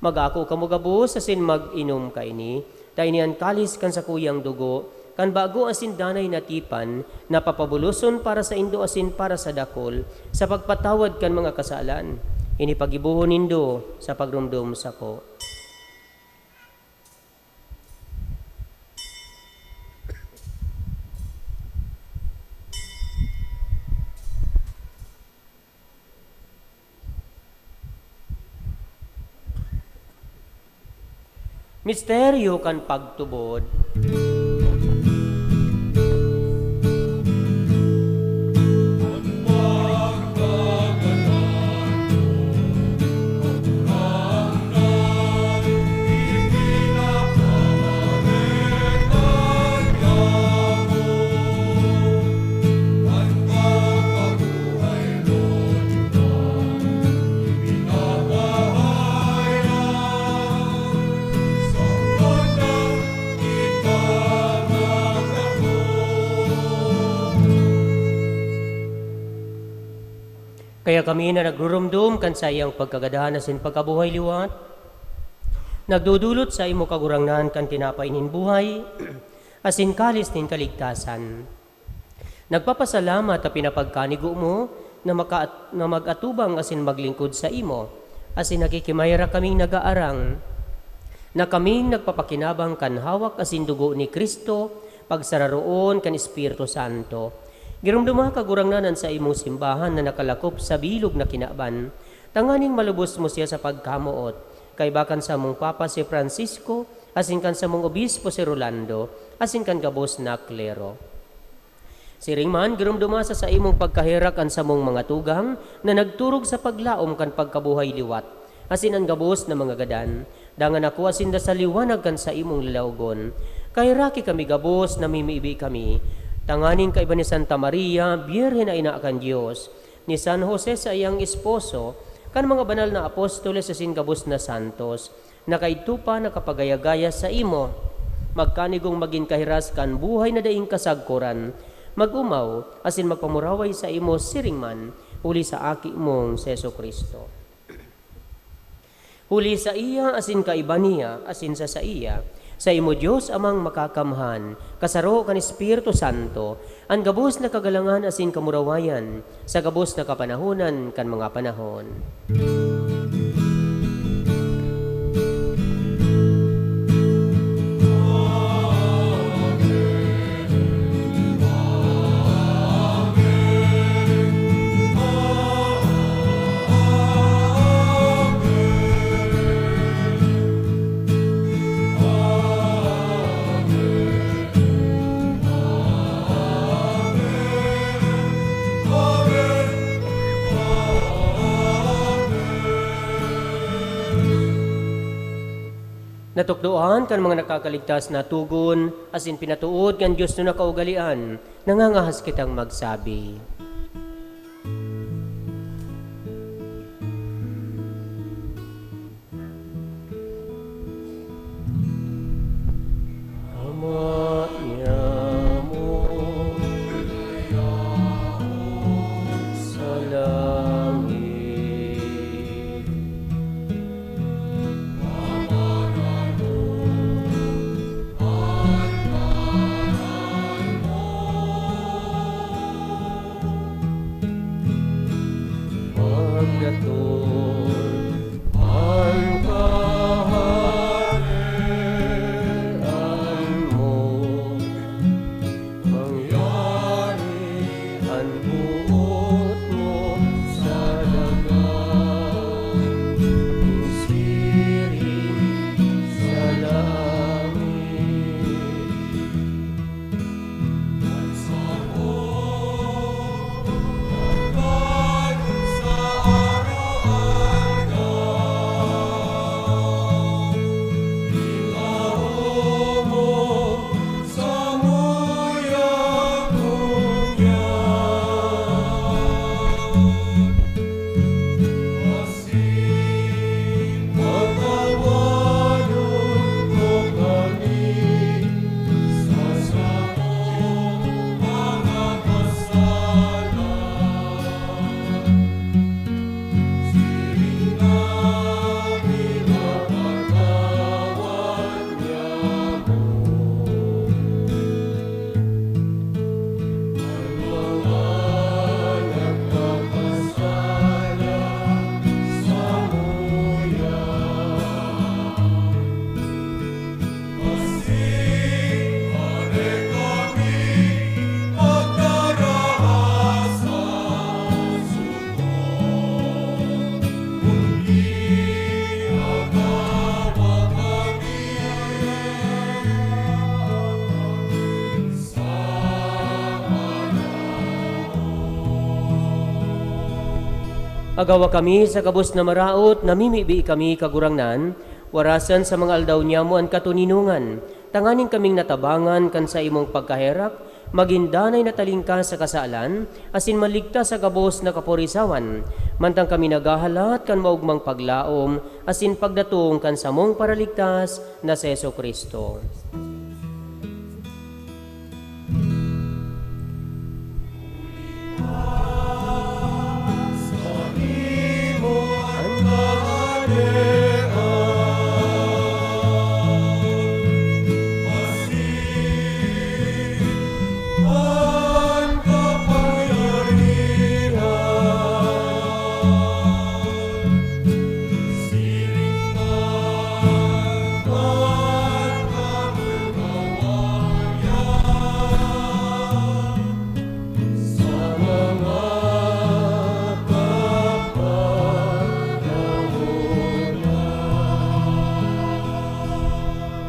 "Mag-ako kamo gabos asin mag-inom kaini, ta ini an kalis kan sakuyang dugo, kan bago asin danay na tipan, na papabuloson para saindo asin para sa dakul, sa pagpatawad kan mga kasalan. Ini pagibohon nindo sa pagromdom sako." Misteryo kan pagtubod. Kaya kami na nagrurumdom kan saiyang pagkagadan asin pagkabuhay liwat, nagdodolot saimo, Kagurangnan, kan tinapay nin buhay asin kalis nin kaligtasan. Nagpapasalamat ta pinapagkanigo mo na maka-, na mag-atubang asin maglingkod saimo, asin nakikimaherak kaming nagaarang na kaming nagpapakinabang kan hawak asin dugo ni Cristo, pagsararoon kan Espiritu Santo. Giromdoma, Kagurangnan, an saimong simbahan na nakalakop sa bilog na kinaban, tanganing malubos mo siya sa pagkamoot, kaiba kan samong Papa si Francisco, asin kan samong Obispo si Rolando, asin kan gabos na klero. Siring man, giromdoma sa saimong pagkaherak an samong mga tugang na nagturog sa paglaom kan pagkabuhay liwat, asin an gabos na mga gadan. Dangan akoa sinda sa liwanag kan saimong lalawogon. Kaheraki kami gabos, namimibi kami, tanganing kaiba ni Santa Maria, Birhen na ina kan Dios, ni San Jose saiyang esposo, kan mga banal na apostoles asin gabos na santos, na kaidto pa nakapagaya-gaya saimo, magkanigong magin kahiras kan buhay na daing kasagkoran, mag-omaw asin magpamuraway saimo siring man, huli sa Aki mong si Jesu-Cristo. Huli saiya asin kaiba niya asin sa saiya, saimo, Dios Amang Makakamhan, kasaro kan Espiritu Santo, an gabos na kagalangan asin kamurawayan sa gabos na kapanahonan kan mga panahon. Natukdoan kan mga nakakaligtas na togon, asin pinatood kan Dios na nakaugalean, nangangahas kitang magsabi. Ama niamo sa langit. Pagdaton an Kaharian mo, mangyari an boot mo sa daga, nin siring sa langit. Agawa kami sa gabos na maraot, namimibi kami, Kagurangnan, warasan sa mga aldaw niyamo an katoninongan, tanganing kaming natabangan kan saimong pagkaherak, magin danay na talingkas sa kasalan, asin maligtas sa gabos na kaporisawan, mantang kami naghahalat kan maogmang paglaom asin pagdatong kan samong Paraligtas na si Jesu-Cristo.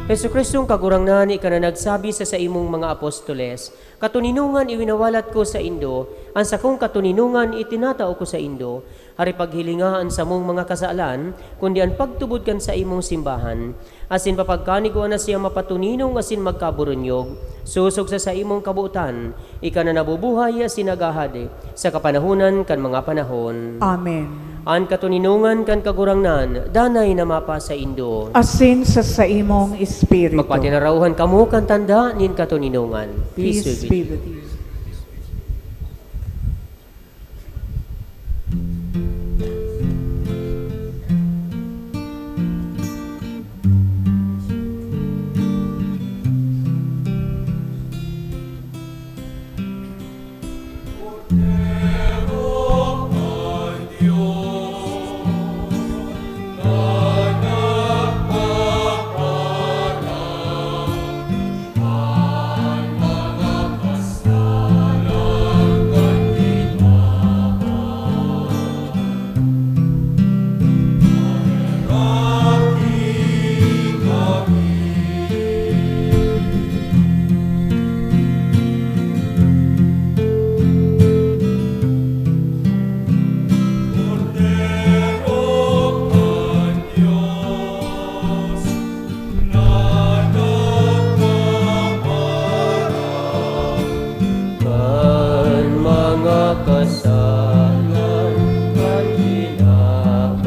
Jesu-Cristong Kagurangnan, ika na nagsabi sa saimong mga apostoles, "Katoninongan iwinawalat ko saindo, an sakong katoninongan itinatao ko saindo." Hari, paghilinga an samong mga kasalan, kundi an pagtubod kan saimong simbahan, asin papagkanigwa na siya mapatoninong asin magkaburunyog, sosog sa saimong kabotan, ika na nabubuhay asin naghahade sa kapanahonan kan mga panahon. Amen. An katoninongan kan Kagurangnan danay na mapasaindo. Asin sa saimong espiritu. Magpatinarauhan kamo kan tanda nin katoninongan. Peace be with you. Kan mga kasalan kan hinaban,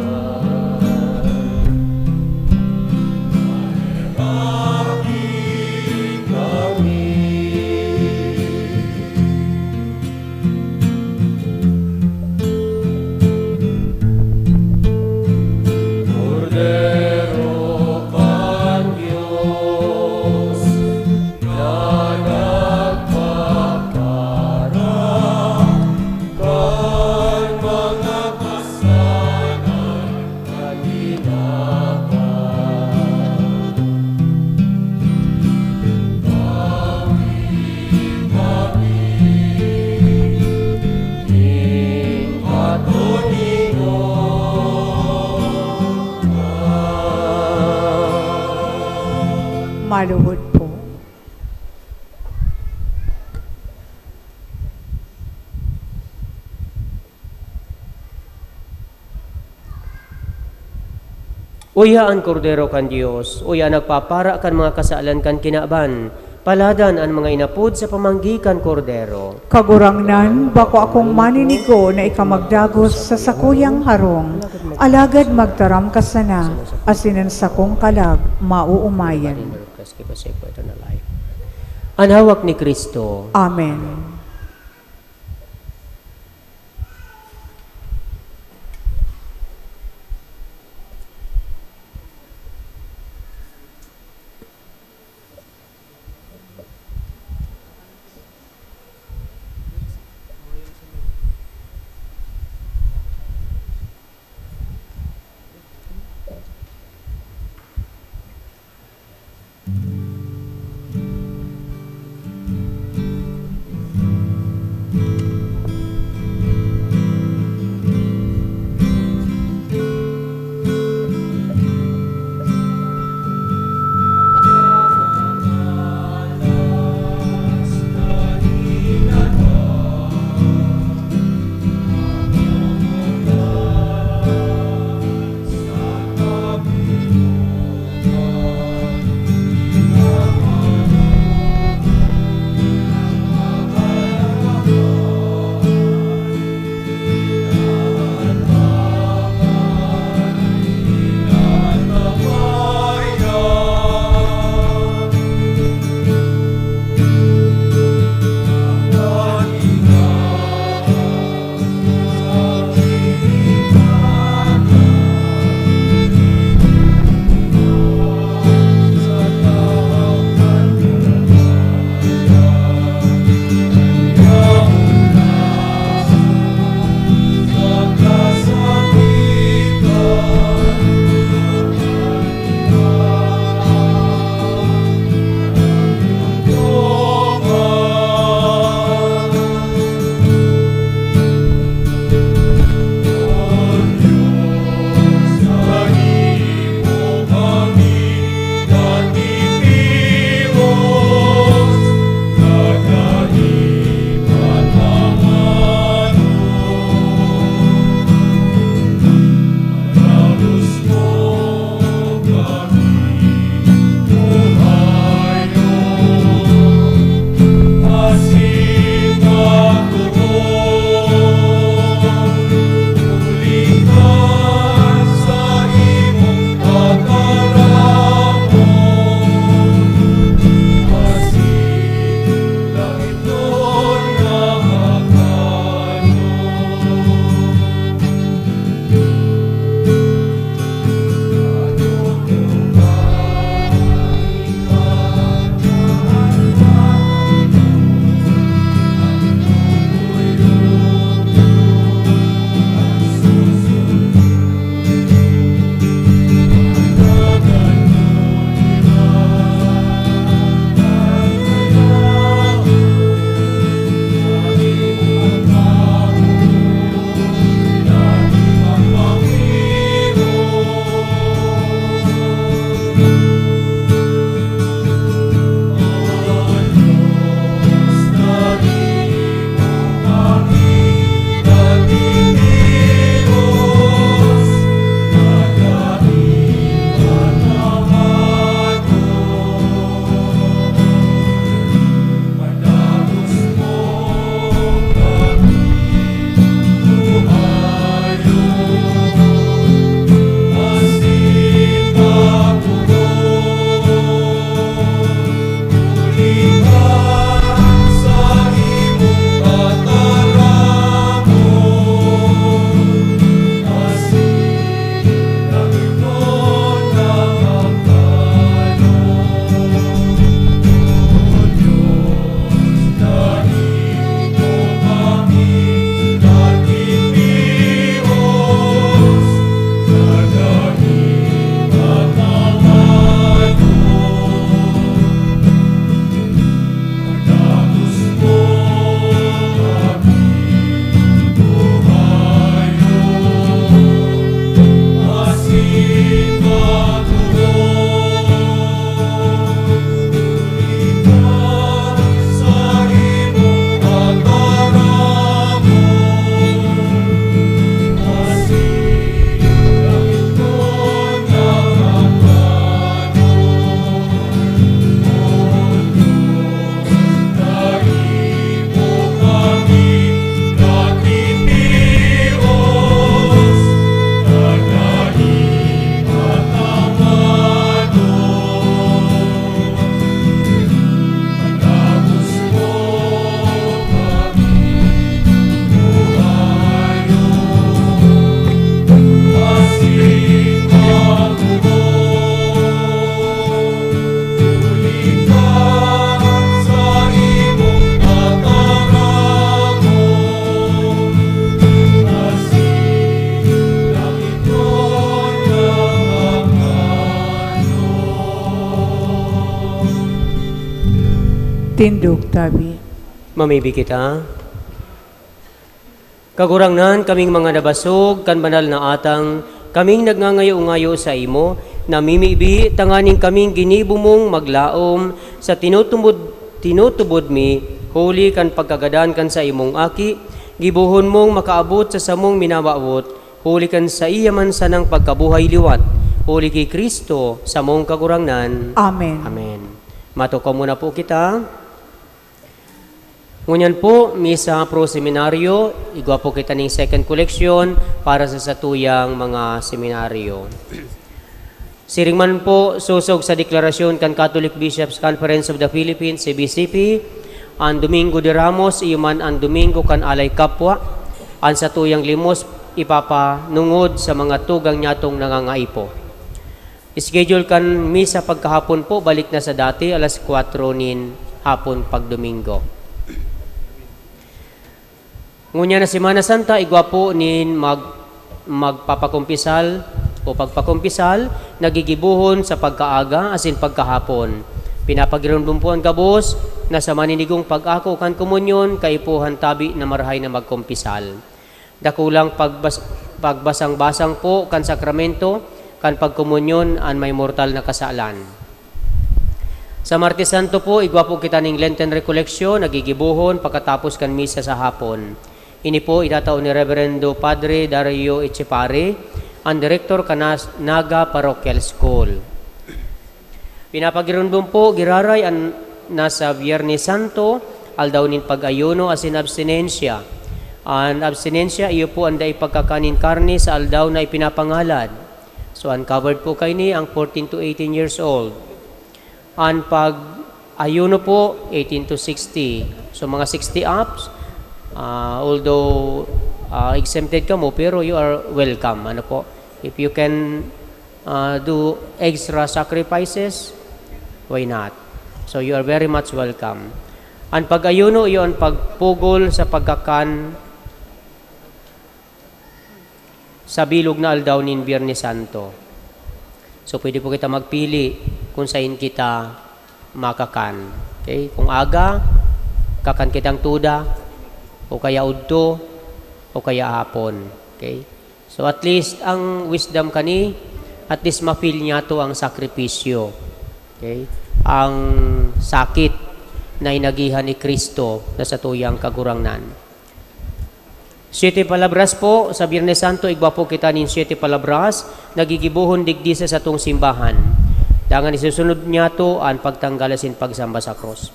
maheraki kami. Kordero kan Dios, na nagpapaharap kan mga kasalan kan hinaban. Bawi kami nin katoninongan. Maluhod po. Uya an Kordero kan Dios, uya an nagpapara kan mga kasalan kan kinaban. Paladan an mga inapod sa pamanggi kan Kordero. Kagurangnan, bako akong maninigo na ika magdagos sa sakuyang harong, alagad magtaram ka sana, asin an sakong kalag maoomayan. An hawak ni Cristo. Amen. Tindog tabi. Mamibi kita. Kagurangnan, kaming mga nabasog kan banal na atang, kaming nagngangayo-ngayo saimo, namimibi, tanganing kaming ginibo mong maglaom sa tinutubod, tinutubod mi, huli kan pagkagadan kan saimong Aki, gibohon mong makaabot sa samong minabawot, huli kan saiya man sanang pagkabuhay liwat, huli ki Cristo, samong Kagurangnan. Amen. Amen. Matukaw muna po kita. Ngunyan po, misa pro seminaryo, igwa po kita ning second collection para sa satuyang mga seminaryo. Siring man po, sosog sa deklarasyon kan Catholic Bishops' Conference of the Philippines, C B C P, an Domingo de Ramos, iyo man an Domingo kan Alay Kapwa, an satuyang limos ipapanungod sa mga tugang nyatong nangangaipo. Schedule kan misa pagkahapon po, balik na sa dati, alas kwatro nin hapon pag Domingo. Ngunyan na Semana Santa, igwa po nin mag-, magpapakumpisal o pagpakumpisal, nagigibohon sa pagkaaga asin pagkahapon. Pinapagiromdom po an gabos na sa maninigong pag-ako kan komunyon, kaipuhan tabi na marahay na magkumpisal. Dakulang pagbas-, pagbasang-basang po kan sakramento kan pagkomunyon an may mortal na kasalan. Sa Martes Santo po, igwa po kita ning Lenten Recollection na gigibohon pakatapos kan misa sa hapon. Ini po itatao ni Reverendo Padre Dario Echepare, an direktor kan Nas-, Naga Parochial School. Pinapagiromdom po giraray an nasa Biyernes Santo, aldaw nin pag-ayuno asin abstinensya. An abstinensya, iyo po an dai pagkakan nin karne sa aldaw na ipinapangalad. So, an covered po kaini ang fourteen to eighteen years old. An pag-ayuno po, eighteen to sixty. So, mga sixty ups, ah, although, ah, exempted kamo, pero you are welcome. Ano po? If you can ah, do extra sacrifices, why not? So, you are very much welcome. An pag-ayuno, iyo an pagpugol sa pagkakan sa bilog na aldaw nin Biyernes Santo. So, pwede po kita magpili kung sain kita makakan. Okay? Kung aga, kakan kitang tuda, o kaya udto, o kaya hapon. Okay? So, at least, ang wisdom kani, at least ma-feel niyato ang sakripisyo. Okay? Ang sakit na inagihan ni Cristo na satuyang Kagurangnan. Siete Palabras po, sa Biyernes Santo, igwa po kita nin Siete Palabras, na gigibohon digdi sa satong simbahan. Dangan isusunod niyato an pagtanggal asin pagsamba sa krus.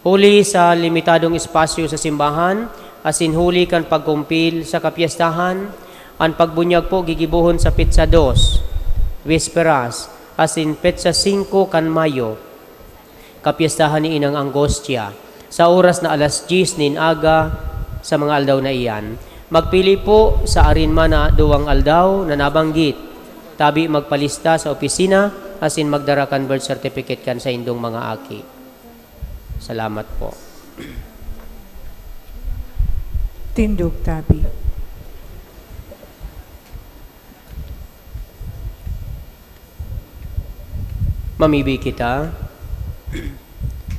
Huli sa limitadong espasyo sa simbahan, asin huli kan pagkumpil sa kapyestahan, an pagbunyag po gigibohon sa petsa dos, Wesperas, asin petsa singko kan Mayo, kapyestahan ni Inang Angostia, sa oras na alas dyes nin aga sa mga aldaw na iyan. Magpili po sa arin man na duwang aldaw na nabanggit, tabi magpalista sa opisina asin magdara kan birth certificate kan saindong mga aki. Salamat po. Tindog tabi. Mamibi kita.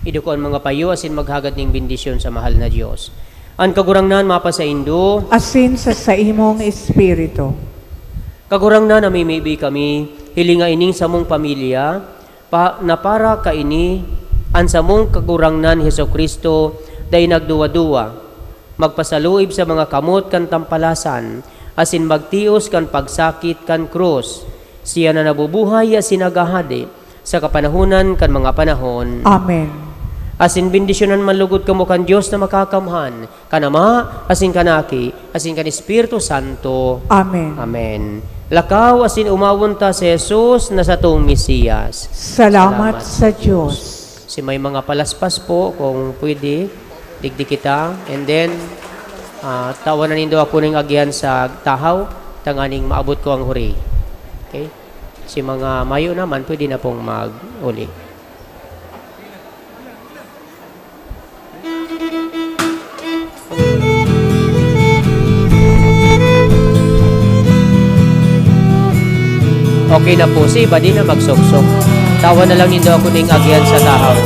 Iduko an mga payo asin maghagad nin bendisyon sa mahal na Dios. An Kagurangnan mapasaindo. Asin sa saimong espiritu. Kagurangnan, namimibi kami, hilinga ining samong pamilya, pa, na para kaini, an samong Kagurangnan Jesu-Cristo, dai nagduwa-duwa, magpasaluib sa mga kamot kan tampalasan, asin magtios kan pagsakit kan krus. Siya na nabubuhay asin naghahade sa kapanahonan kan mga panahon. Amen. Asin bendisyonan man lugod kamo kan Dios na Makakamhan, kan Ama, asin kan Aki, asin kan Espiritu Santo. Amen. Amen. Lakaw asin omawon ta si Jesus na satong Mesiyas. Salamat Salamat sa sa Diyos. Si may mga palaspas po, kung pwede, digdi kita. And then, ah, tawan na nindo ako ning agihan sa tahaw, tanganing maabot ko ang huri. Okay? Si mga mayo naman, pwede na pong mag-uli. Okay na po, si iba di na magsuksok. Tawan na lang nindo ako ning agihan sa tahaw.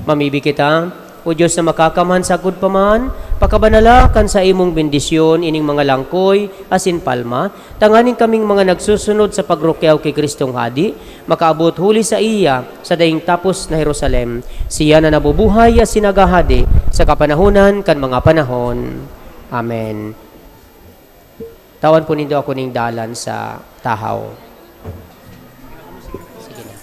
Mamibi kita, O Dios na makakamhan sagkod pa man, pakabanala kan saimong bendisyon ining mga langkoy asin palma, tanganing kaming mga nagsusunod sa pagrukyaw ki Cristong Hadi, makaabot huli saiya sa daing tapos na Jerusalem. Siya na nabubuhay asin naghahade sa kapanahonan kan mga panahon. Amen. Tawan po nindo ako ning dalan sa tahaw. Sige na.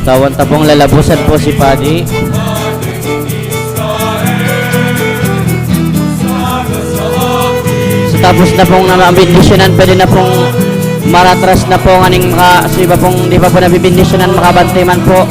Tawan ta pong lalabosan po si Padi. Sa tapos na pong na mabendisyonan, pwede na pong maratras na po nganing maka-, sa iba pong di pa po nabibendisyonan, makabantay man po.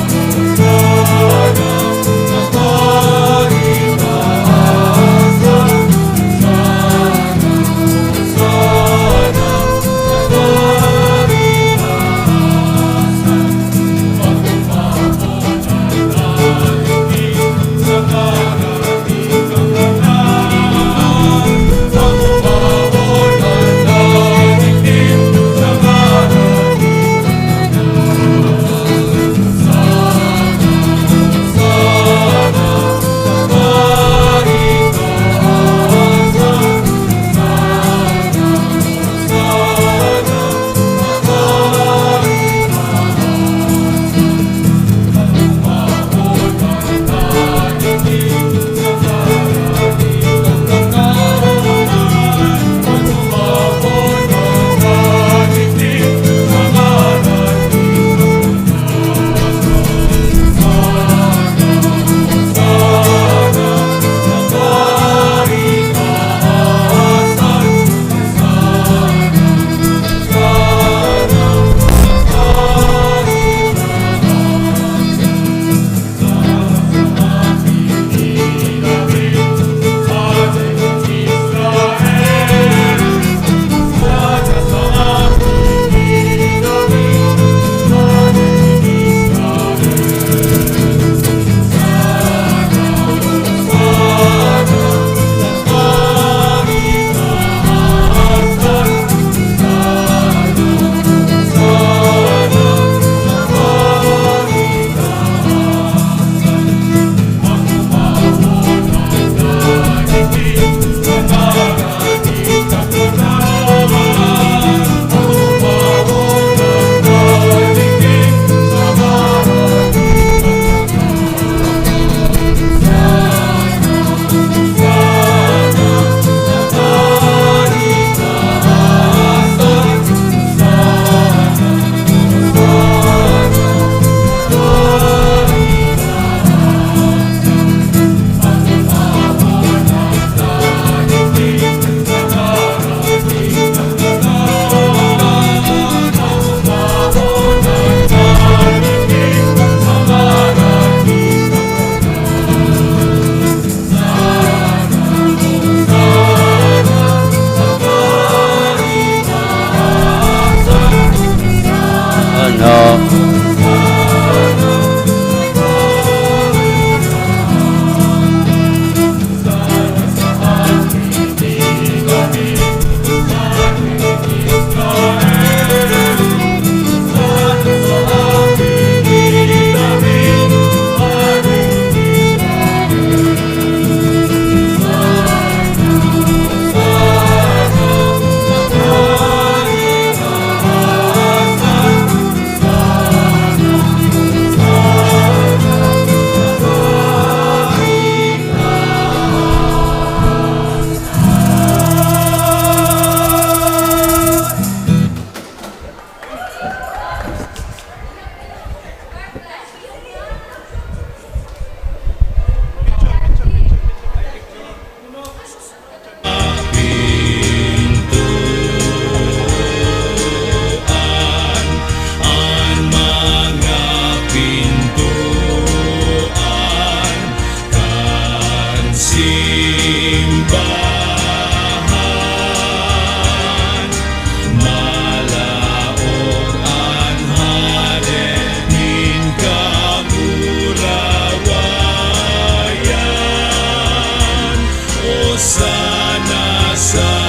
Hosana sa